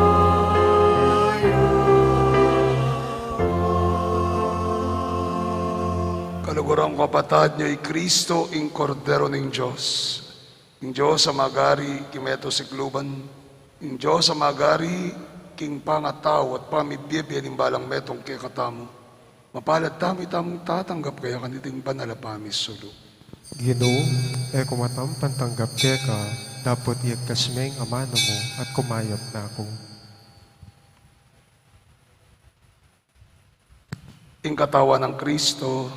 Kaluguran ku, kapatad, nia i Kristo, ing Kordero ning Dios. Ing Dios a magari king metung a sikluban. Ing Dios a magari king pangatau at pamibie-bie ning balang metung kekatamu. Mapalad tamu, itamung tatanggap kaya kaniting banal a pamisulu. Ginu, e ku matampan tanggap keka, dapot iyagkas me ing amanu mu at kumayap na ku. Ing katawan nang Kristo.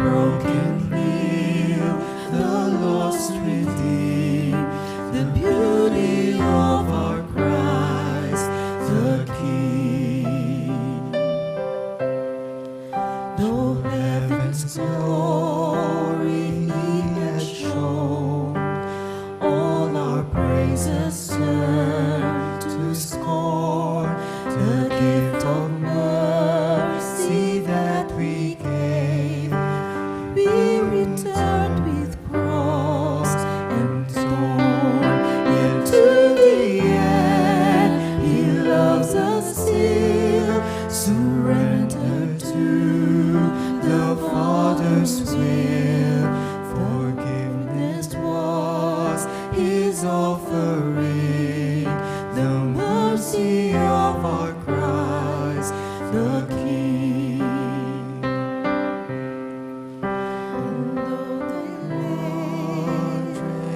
broken heal, the lost redeem, the beauty of our Christ the King. Though heaven's glory he has shown, all our praises turn to scorn. The gift of mercy that we gave, we returned with cross and scorn. Yet to the end he loves us still, surrendered to the Father's will. Forgiveness was his offering, the mercy of our Christ the King. Although they lay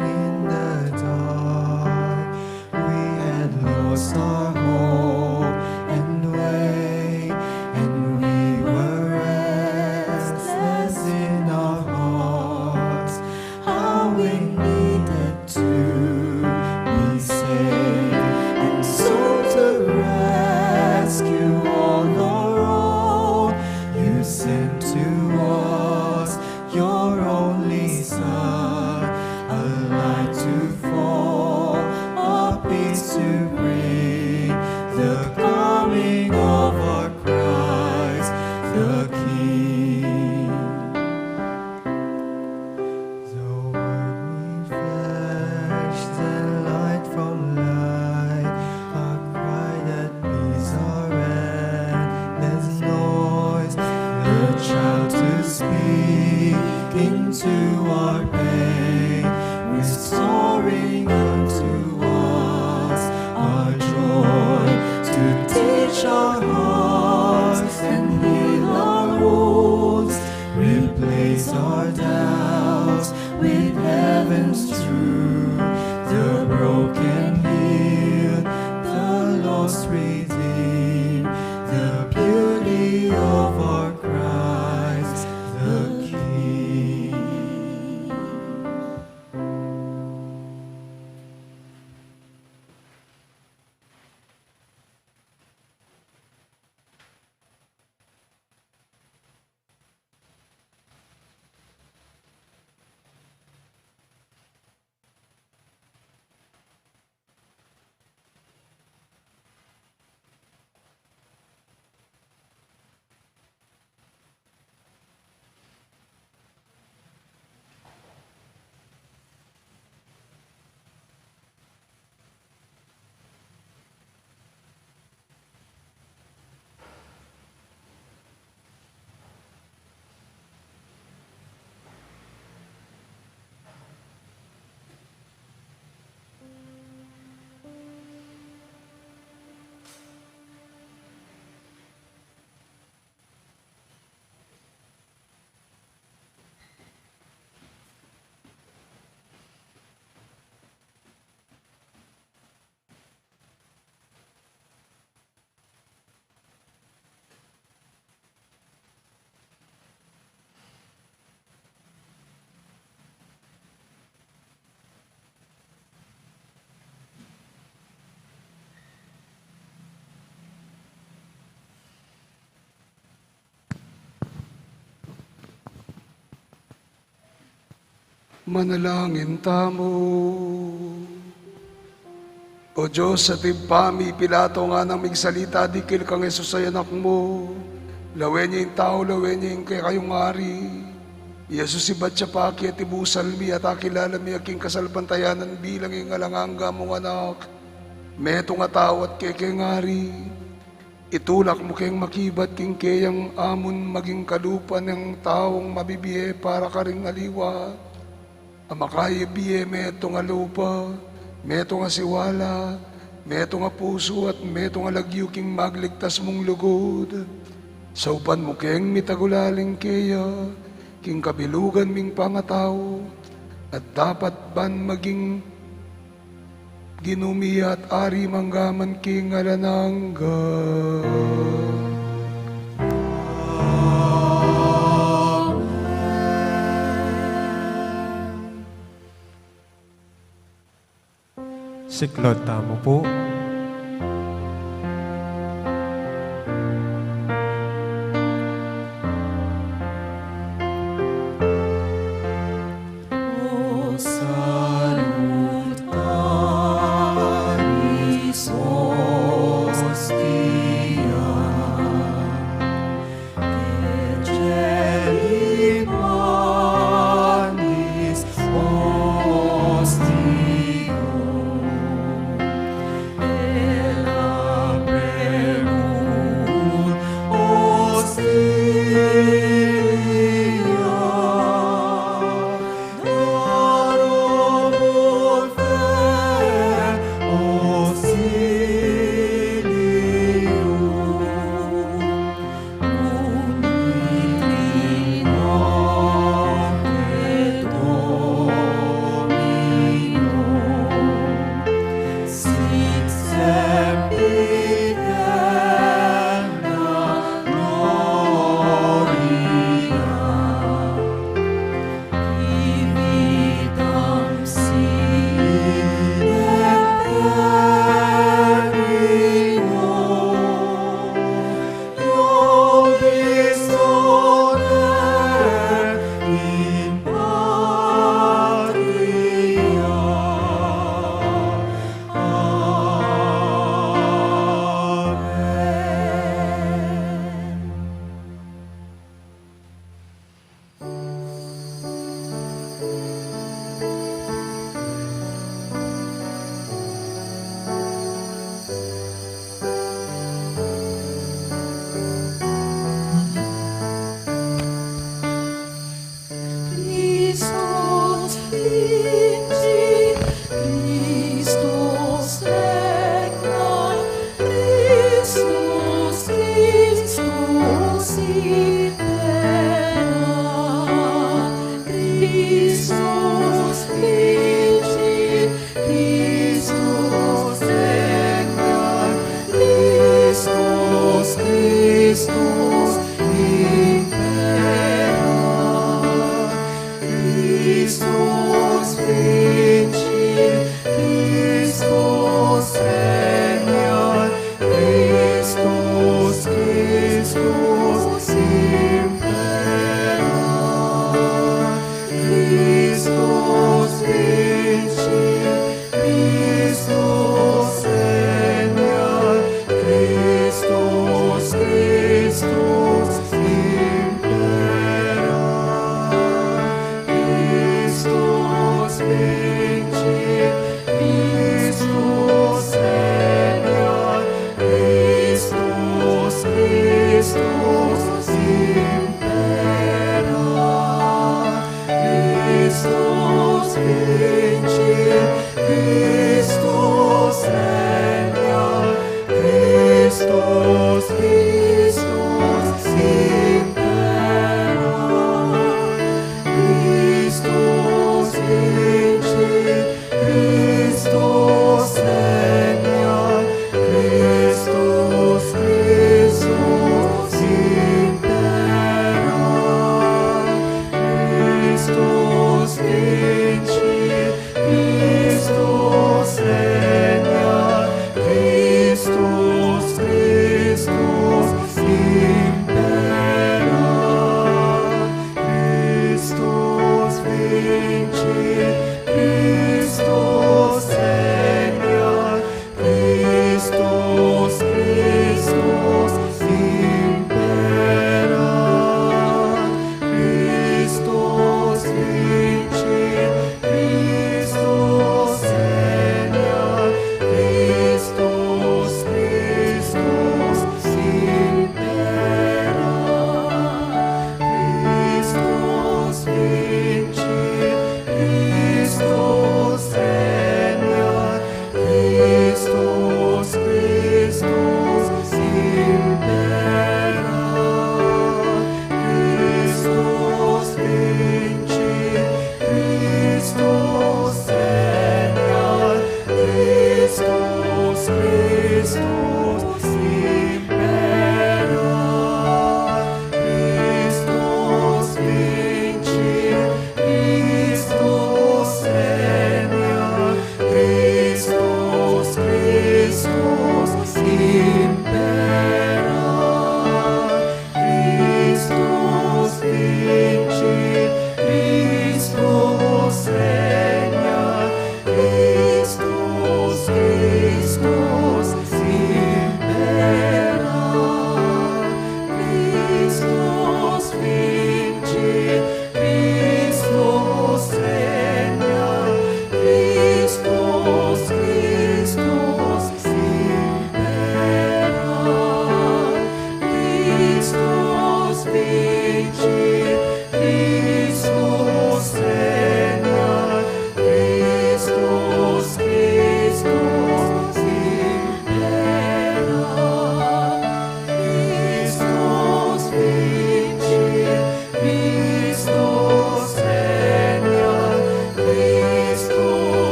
in the dark, we had lost our hope and way, and we were restless in our hearts. How we needed to be saved, and so to rescue all our own, you sent to us your only Son, a light to fall, a peace to bring, the coming of our Christ the King. The Word made flesh, the light from light, a cry that meets our endless noise. The child to speak into our pain, restoring unto us our joy, to teach our hearts and heal our wounds, replace our doubts with heaven's truth. The broken heal, the lost redeem, the beauty of our Christ the King. Manalangin tamu. O Dios, a Ibpa mi, pilato nganang migsalita dikil kang Jesus a Anak mu, lawen ya ing tau, lawen ya ing kekayung Ari. I Jesus ibat ya pa ke at ibusal mi at akilala mi a king kasalpantayanan bilang ing alang angga mung Anak, metung a tau at kekeng Ari. Itulak mu keng makibat king keyang amun maging kalupa nang taung mabibie para karing aliwa. A makayibie metung a lupa, metung a siwala, metung a pusu, at metung a lagyu king magligtas mung lugud. Saupan mu keng mitagulaling keya king kabilugan ming pangatau, at dapat ban maging Ginu mi at Ari mangga man king alang angga. Tiklod tamu pu. O salutaris hostia, ecce panis ostio,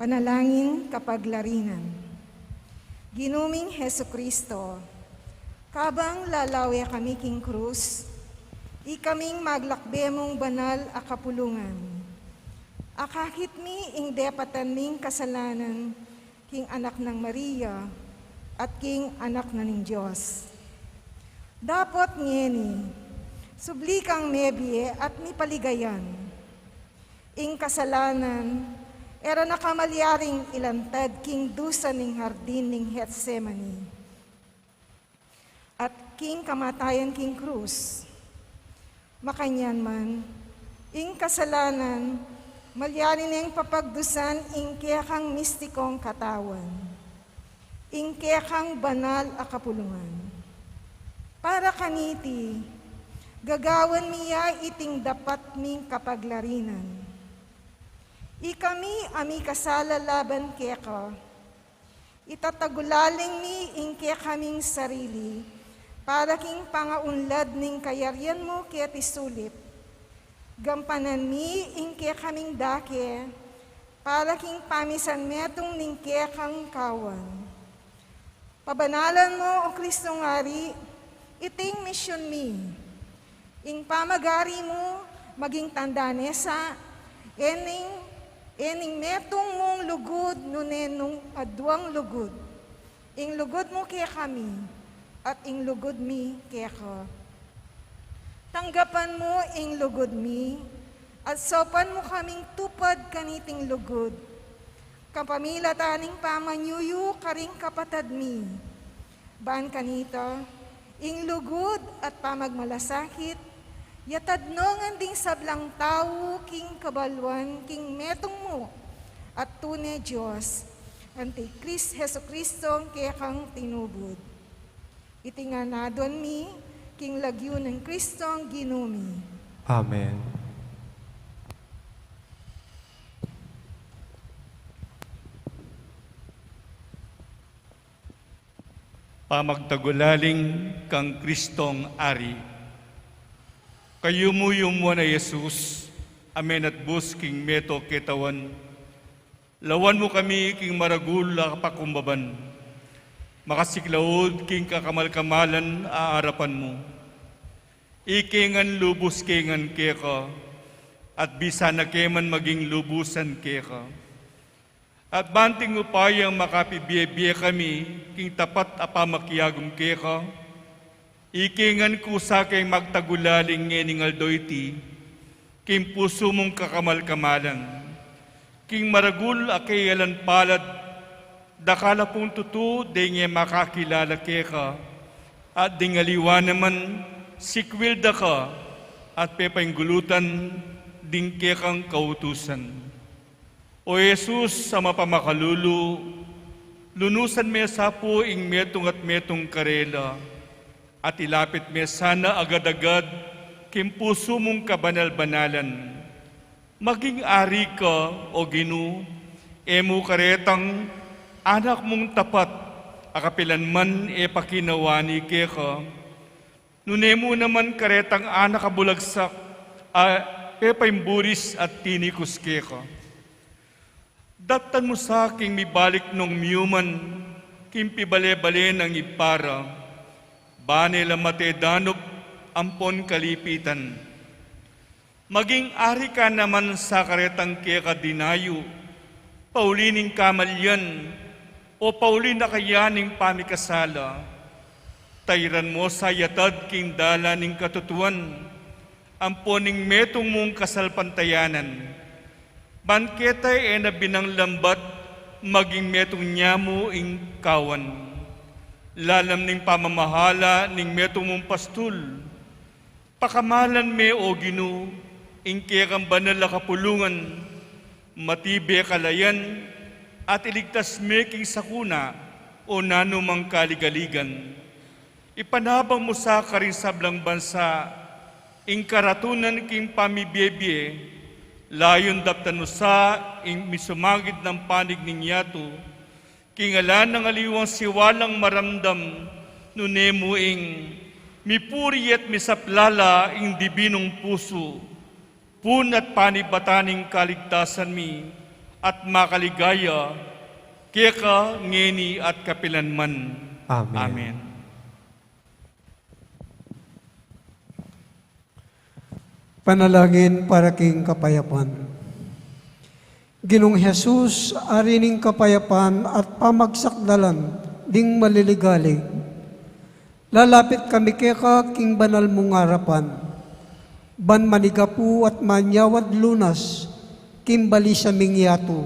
Panalangin kapaglarinan. Ginu ming Jesucristo, kabang lalawe kami king krus, ikaming maglakbe mung banal a kapulungan. Akakit mi ing depatan ming kasalanan king Anak nang Maria at king Anak na ning Dios. Dapot ngeni, subli kang mebie at mipaligayan. Ing kasalanan, e ra na ka malyaring ilantad king dusa ning hardin ning Getsemani at king kamatayan king krus. Makanyan man, ing kasalanan, malyari neng papagdusan ing kekang mistikong katawan, ing kekang banal a kapulungan. Para kaniti, gagawan mi ya iting dapat ming kapaglarinan. Ikami a mikasala laban keka, itatagulaling mi ing kekaming sarili, para king pangaunlad ning kayarian mu keti sulip. Gampanan mi ing kekaming dake, para king pamisan metung ning kekang kawan. Pabanalan mu, O Kristong Ari, iting misyun mi. Ing pamagari mu, maging tanda ne sa, e ning, e ning metung mung lugud, nune nung aduang lugud. Ing lugud mu kekami, at ing lugud mi keka. Tanggapan mu ing lugud mi, at saupan mu kaming tupad kaniting lugud. Kapamilatan ning pamanyuyu karing kapatad mi. Ban kanita, ing lugud at pamagmalasakit, yatad no ngan ding sablang tau king kabaluan king metung mu, at tune Dios, anti Kris-, Jesucristo kekang tinubud. Iti ngan aduan mi, king lagyu nang Kristong Ginu mi. Amen. Pamagtagulaling kang Kristong Ari. Kayumu-yumuan a Jesus, a menatbus king meto ketawan, lawan mu kami king maragul a pakumbaban, makasiklaud king kakamal-kamalan a arapan mu. Ike ngan lubus ke ngan keka, at bisa na ke man maging lubusan keka. At banting upayang makapibie-bie kami king tapat a pamakiagum keka, ike ngan kusa keng magtagulaling ngening aldo iti, king pusu mung kakamal-kamalan, king maragul a keyalan palad, dakal a pung tutu deng e makakilala keka, at ding aliwa naman sikwil da ka, at pepainggulutan ding kekang kautusan. O Jesus a mapamakalulu, lunusan me sa pu ing metung at metung karela, at ilapit me sana agad-agad king pusu mung kabanal-banalan. Maging ari ka, O Ginu, e mu karetang anak mung tapat a kapilan man e pakinawani keka, nune mu naman karetang anak a bulagsak a pepaimburis at tinikus keka. Daptan mu sa king mibalik nung miyuman king pibale-bale nang Ibpa ra, bane la mate danup ampon kalipitan. Maging ari ka naman sa karetang keka dinayu, pauli ning kamalian, o pauli na kaya ning pamikasala. Tairan mu sa yatad king dalan ning katutuan, ampon ning metung mung kasalpantayanan. Ban keta e na binang lambat, maging metung nia mu ing kawan. Lalam ning pamamahala ning metung mung pastul, pakamalan me, O Ginu, ing kekang banal a kapulungan, matibe kalayan, at iligtas me king sakuna o nanumang kaligaligan. Ipanabang mu sa karing sablang bansa ing karatunan king pamibie-bie, layun daptan mu sa ing misumagid nang panig ning yatu, king ala nang aliwang siwalang maramdam, nune mu ing mipuri at misaplala ing dibinung pusu, pun at panibatan ning kaligtasan mi, at makaligaya keka ngeni at kapilanman. Amen. Amen. Panalangin para king kapayapan. Ginung Jesus, Ari ning kapayapan at pamagsakdalan ding maliligalig, lalapit kami keka king banal mung arapan, ban manigapu at manyawad lunas king balisa ming yatu.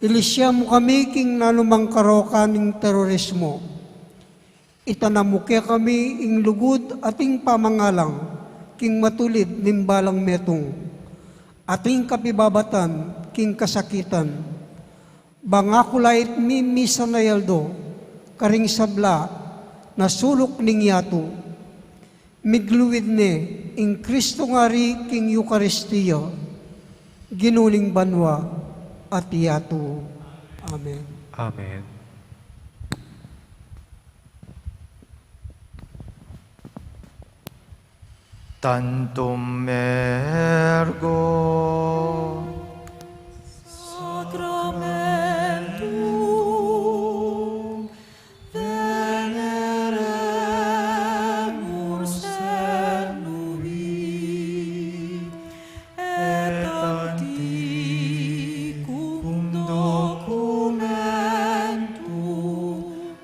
Ilisya mu kami king nanumang karokan ning terorismo. Itanam mu kekami ing lugud at ing pamangalang king matulid ning balang metung, at ing kapibabatan king kasakitan. Bang aku la it mimisan a aldo karing sabla na suluk ning yatu, migluid ne ing Kristong Ari king Eukaristia, Ginu ning banua at yatu. Amen. Amen. Tantum ergo. Sacramentum veneremur senui, et antiquum documentum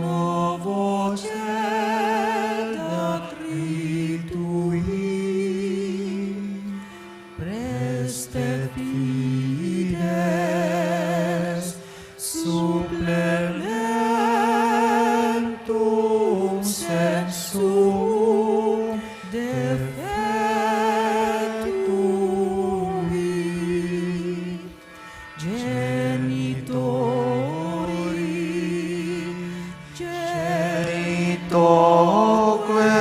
novo cedat ritui, praestet fides supplementum sensum defectui genitori, genitoque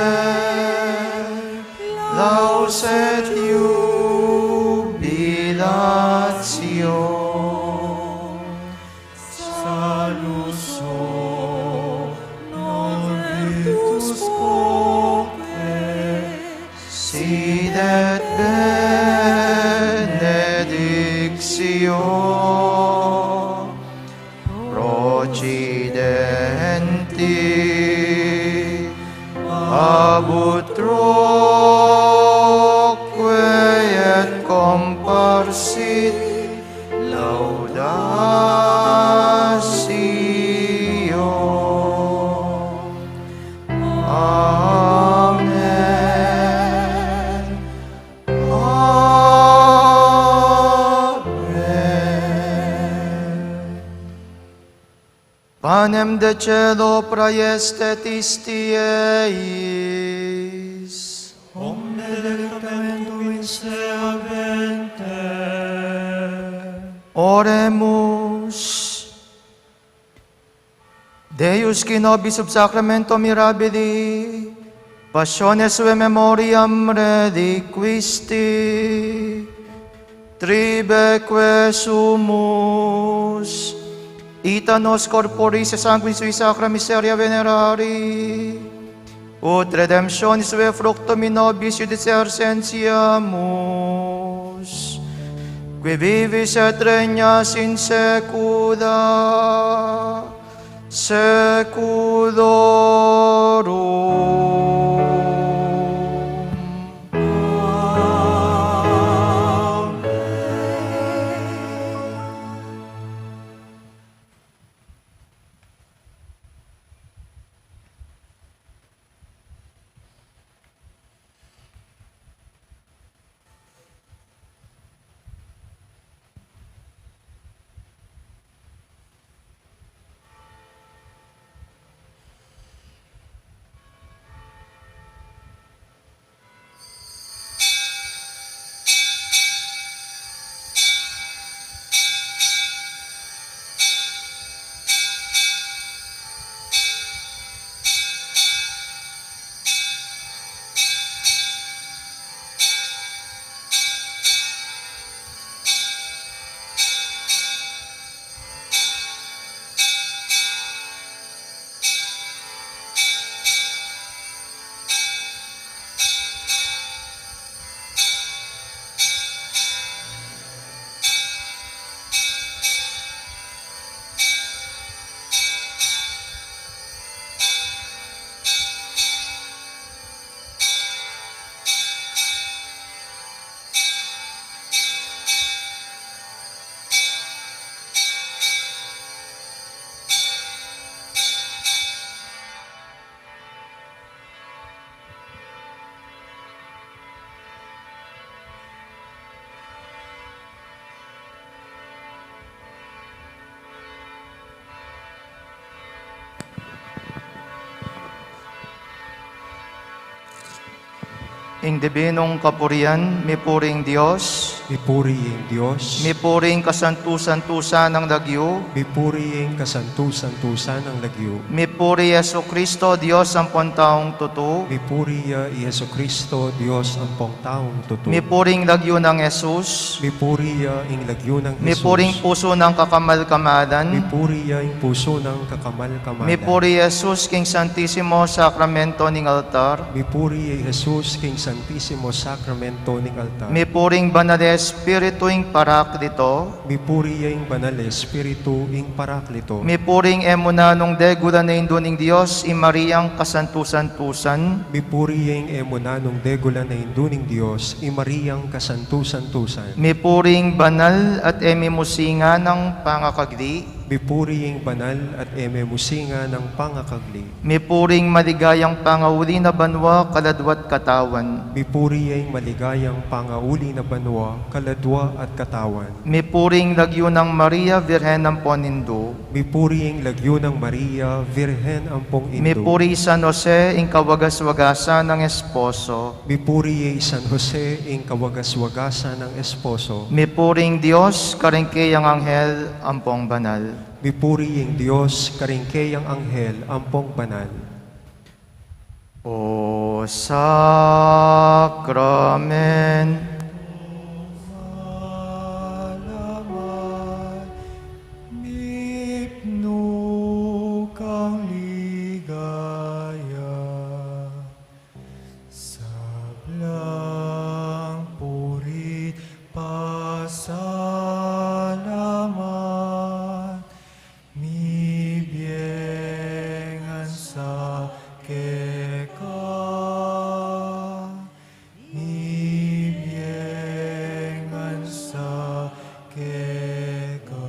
laus et iubilatio, salus hoc non virtus quoque, sit et benedictio, procidenti ab utroque et comparsit laudatio. Amen. Amen. Panem de caelo praestet isti eis. Omne delectamentum in se habente. Oremus. Deus, qui nobis sub sacramento mirabili passionem suae memoriam reliquisti, tribeque sumus, ita nos corporis et sanguinis sui sacra miseria venerari, ut redemptionis suae fructum in nobis iudice, sentiamus, qui vivis et regnas in saecula saeculorum. Amen. Ing dibinung kapurian, mipuri ing Dios. Mipuri ing Dios. Mipuri ing kasantu-santusan nang lagyu. Mipuri ing kasantu-santusan nang lagyu. Mipuri i Jesucristo, Dios ampong taung tutu. Mipuri ya i Jesucristo, Dios ampong taung tutu. Mipuri ing lagyu nang Jesus. Mipuri ya ing lagyu nang Jesus. Mipuri ing pusu nang kakamal-kamalan. Mipuri ya ing pusu nang kakamal-kamalan. Mipuri i Jesus king Santisimo Sakramento ning altar. Mipuri ya i Jesus king Santisimo Sakramento ning altar. Mipuri ing Banal Espiritu ing Paraklito. Mipuri ya ing Banal Espiritu ing Paraklito. Mipuri ing e mu nanung degulan a Indu ning Dios, i Mariang kasantu-santusan. Mipuri ya ing e mu nanung degulan a Indu ning Dios, i Mariang kasantu-santusan. Mipuri ing banal at e mimusingan a pangakagli. Mipuri ing banal at e mimusingan a pangakagli. Mipuri ing maligayang pangauli na banua, kaladwa't katawan. Mipuri ing maligayang pangauli na banua, kaladwa at katawan. Mipuri ing lagyu nang Maria, Virgen ampong Indu. Mipuri ing lagyu nang Maria, Virgen ampong Indu. Mipuri i San Jose, ing kawagas-wagasan nang esposo. Mipuri i San Jose, ing kawagas-wagasan nang esposo. Mipuri ing Dios, karing kayang anghel ampong banal. Mipuri ing Dios, karing kayang anghel ampong banal. O sakramen. Salamat, mipnu kang ligaya. Sablang puri't pasalamat, mibie ngan sa keka, mibie ngan sa keka.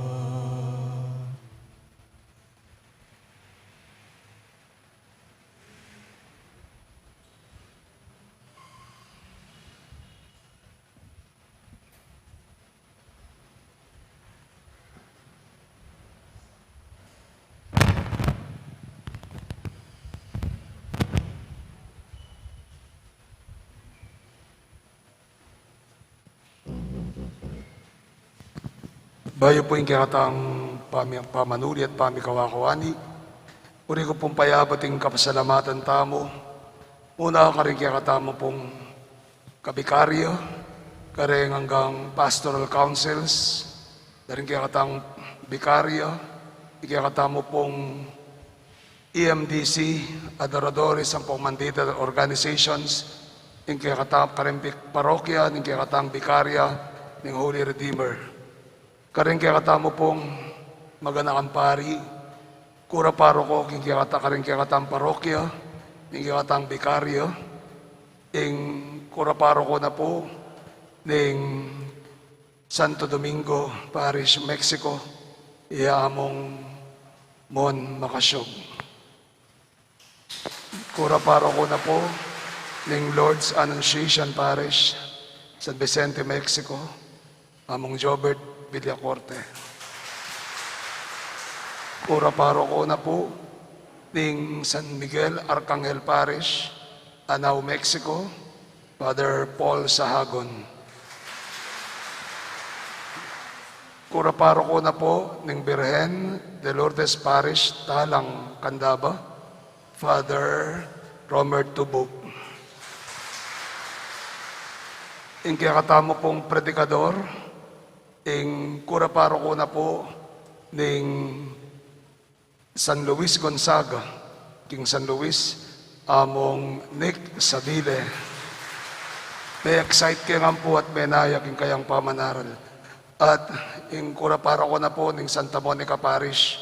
Bayu pu ing kekatang pami-, pamanuli at pamikawa-kawani, uri ku pung payabat ing kapasalamatan tamu, una karing kekatamu pung kabikaryo, karing anggang pastoral councils, karing kekatang bikaryo, ing kekatamu pung E M D C, adoradores, ampong mandated organizations, ing kekatang karing bi-, parokya, ing kekatang bikarya ning Holy Redeemer. Karing kekatamu pung maganakang pari, kura paroko, ing kekata-, karing kekatang parokya, ing kekatang bikaryo, ing kura paroko na pu ning Santo Domingo Parish, Mexico, i Among Mon Makasiug. Kura paroko na pu ning Lord's Annunciation Parish, San Vicente, Mexico, Among Jobert Villacorte. Kura paroko na pu ning San Miguel Arcangel Parish, Anao, Mexico, Father Paul Sahagon. Kura paroko na pu ning Birhen de Lourdes Parish, Talang, Candaba, Father Romer Tubug. Ing kekatamu pung predikador, ing kura paroko na pu ning San Luis Gonzaga, king San Luis, Among Nick Sabile. Me-excite ke ngan pu at menaya king kayang pamanaral. At ing kura paroko na pu ning Santa Monica Parish.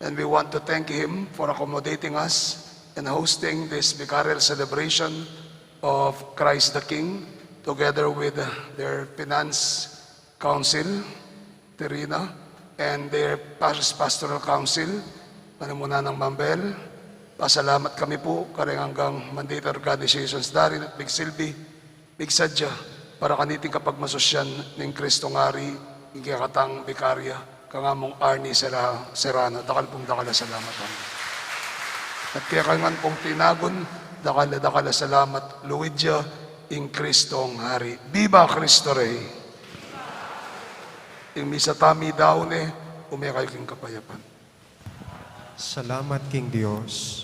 And we want to thank him for accommodating us and hosting this vicarial celebration of Christ the King, together with their finance council, Terina, and their Parish Pastoral Council, pamunuan nang Ma'am Bel. Pasalamat kami pu karing anggang mandate organizations da rin at migsilbi, migsadya para kaniting kapagmasusyan ning Kristong Ari, ing kekatang bikarya, kang Among Arnie Sera-, Serrano. Dakal pung dakal a salamat, Among. At keka ngan pung tinagun, dakal a dakal a salamat, Luidia, Ing Kristong Hari. Viva Cristo Rey! Ing misa tamu daun ne, ume kayu king kapayapan. Salamat king Dios.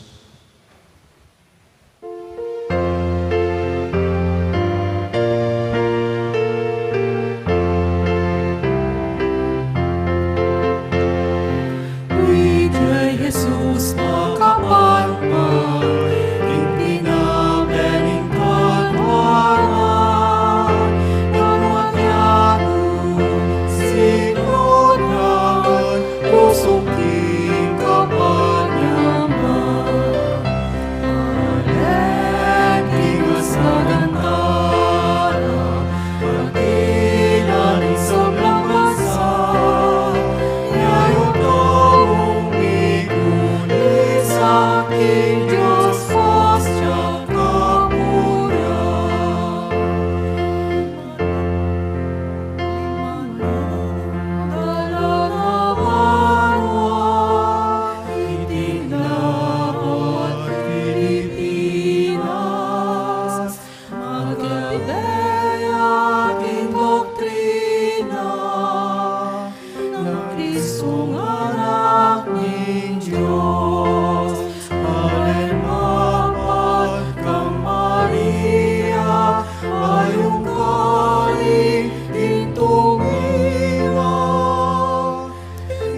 Iti Jesus makapanpan, ing tinape ning katwanan, banua yatu, siklod na, lusuk king kapanyaman. Amen. King asagan tara, at king sablang bansa, yayu tamung mikulis king Dios, Dios ya kapurian. Nang Kristong Anak ning Dios, Maria, mapat kang Maria, mayung karing king tungilan,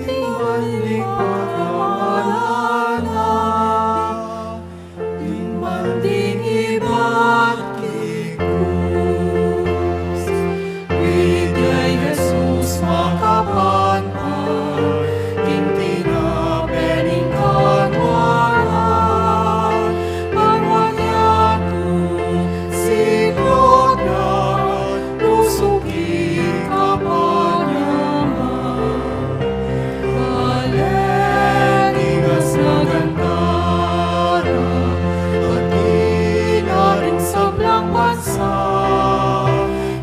ing banting pagkamalanan, ing banting ibat king krus. Iti Jesus makapanpan, ing tinape ning katwanan, banua yatu, siklod na, lusuk king kapanyaman. Amen. King asagan tara, at king sablang bansa,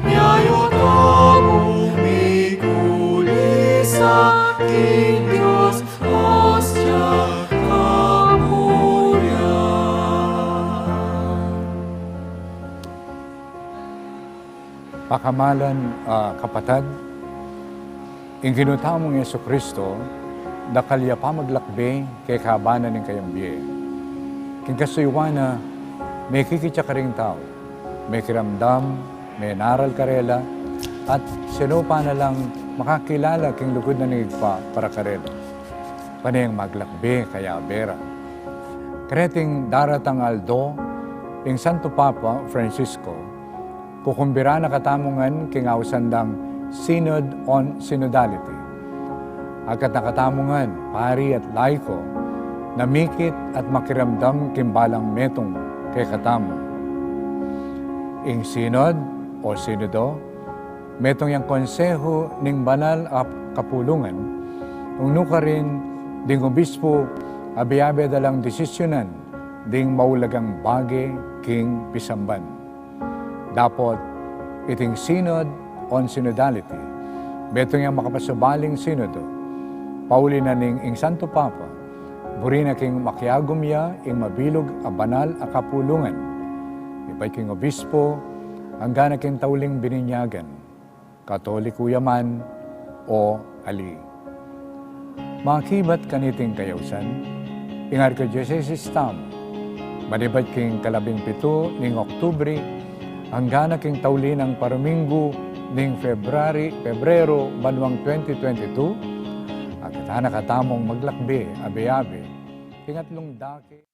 yayu tamung mikulis king Dios, Dios ya kapurian. Pakamalan a kapatad, ing Ginu tamung Jesucristo, dakal ya pamaglakbe keka banan ning kayang bie. King kasuyuan na, mekikit ya karing tau, mekiramdam, menaral karela, at sinupa na lang makakilala king lugud na ning Ibpa para karela. Pane yang maglakbe kayabe ra. Kareting daratang aldo, ing Santo Papa Francisco, kukumbira na katamu ngan king ausan dang Synod on Synodality. Agkat na katamu ngan, pari at laiko, na mikit at makiramdam king balang metung kekatamu. Ing Synod o Sinodo, metung yang konsehu ning banal a kapulungan, nung nukarin ding obispo abe-abe da lang desisyunan ding maulagang bage king pisamban. Dapot iting Synod on Synodality, metung yang makapasubaling sinodo, pauli na ning ing Santo Papa, buri na king makiagum ya ing mabilug a banal a kapulungan, ibat king obispo, angga na king tauling bininyagan, Katoliko ya man o ali. Makibat kaniting kayausan, ing arkidiosesis tamu, manibat king kalabing pitu ning Oktubre, angga na king tauli nang paruminggu ning February, Pebrero, banuang twenty twenty-two, agkatan na katamung maglakbe abe-abe king atlung dake.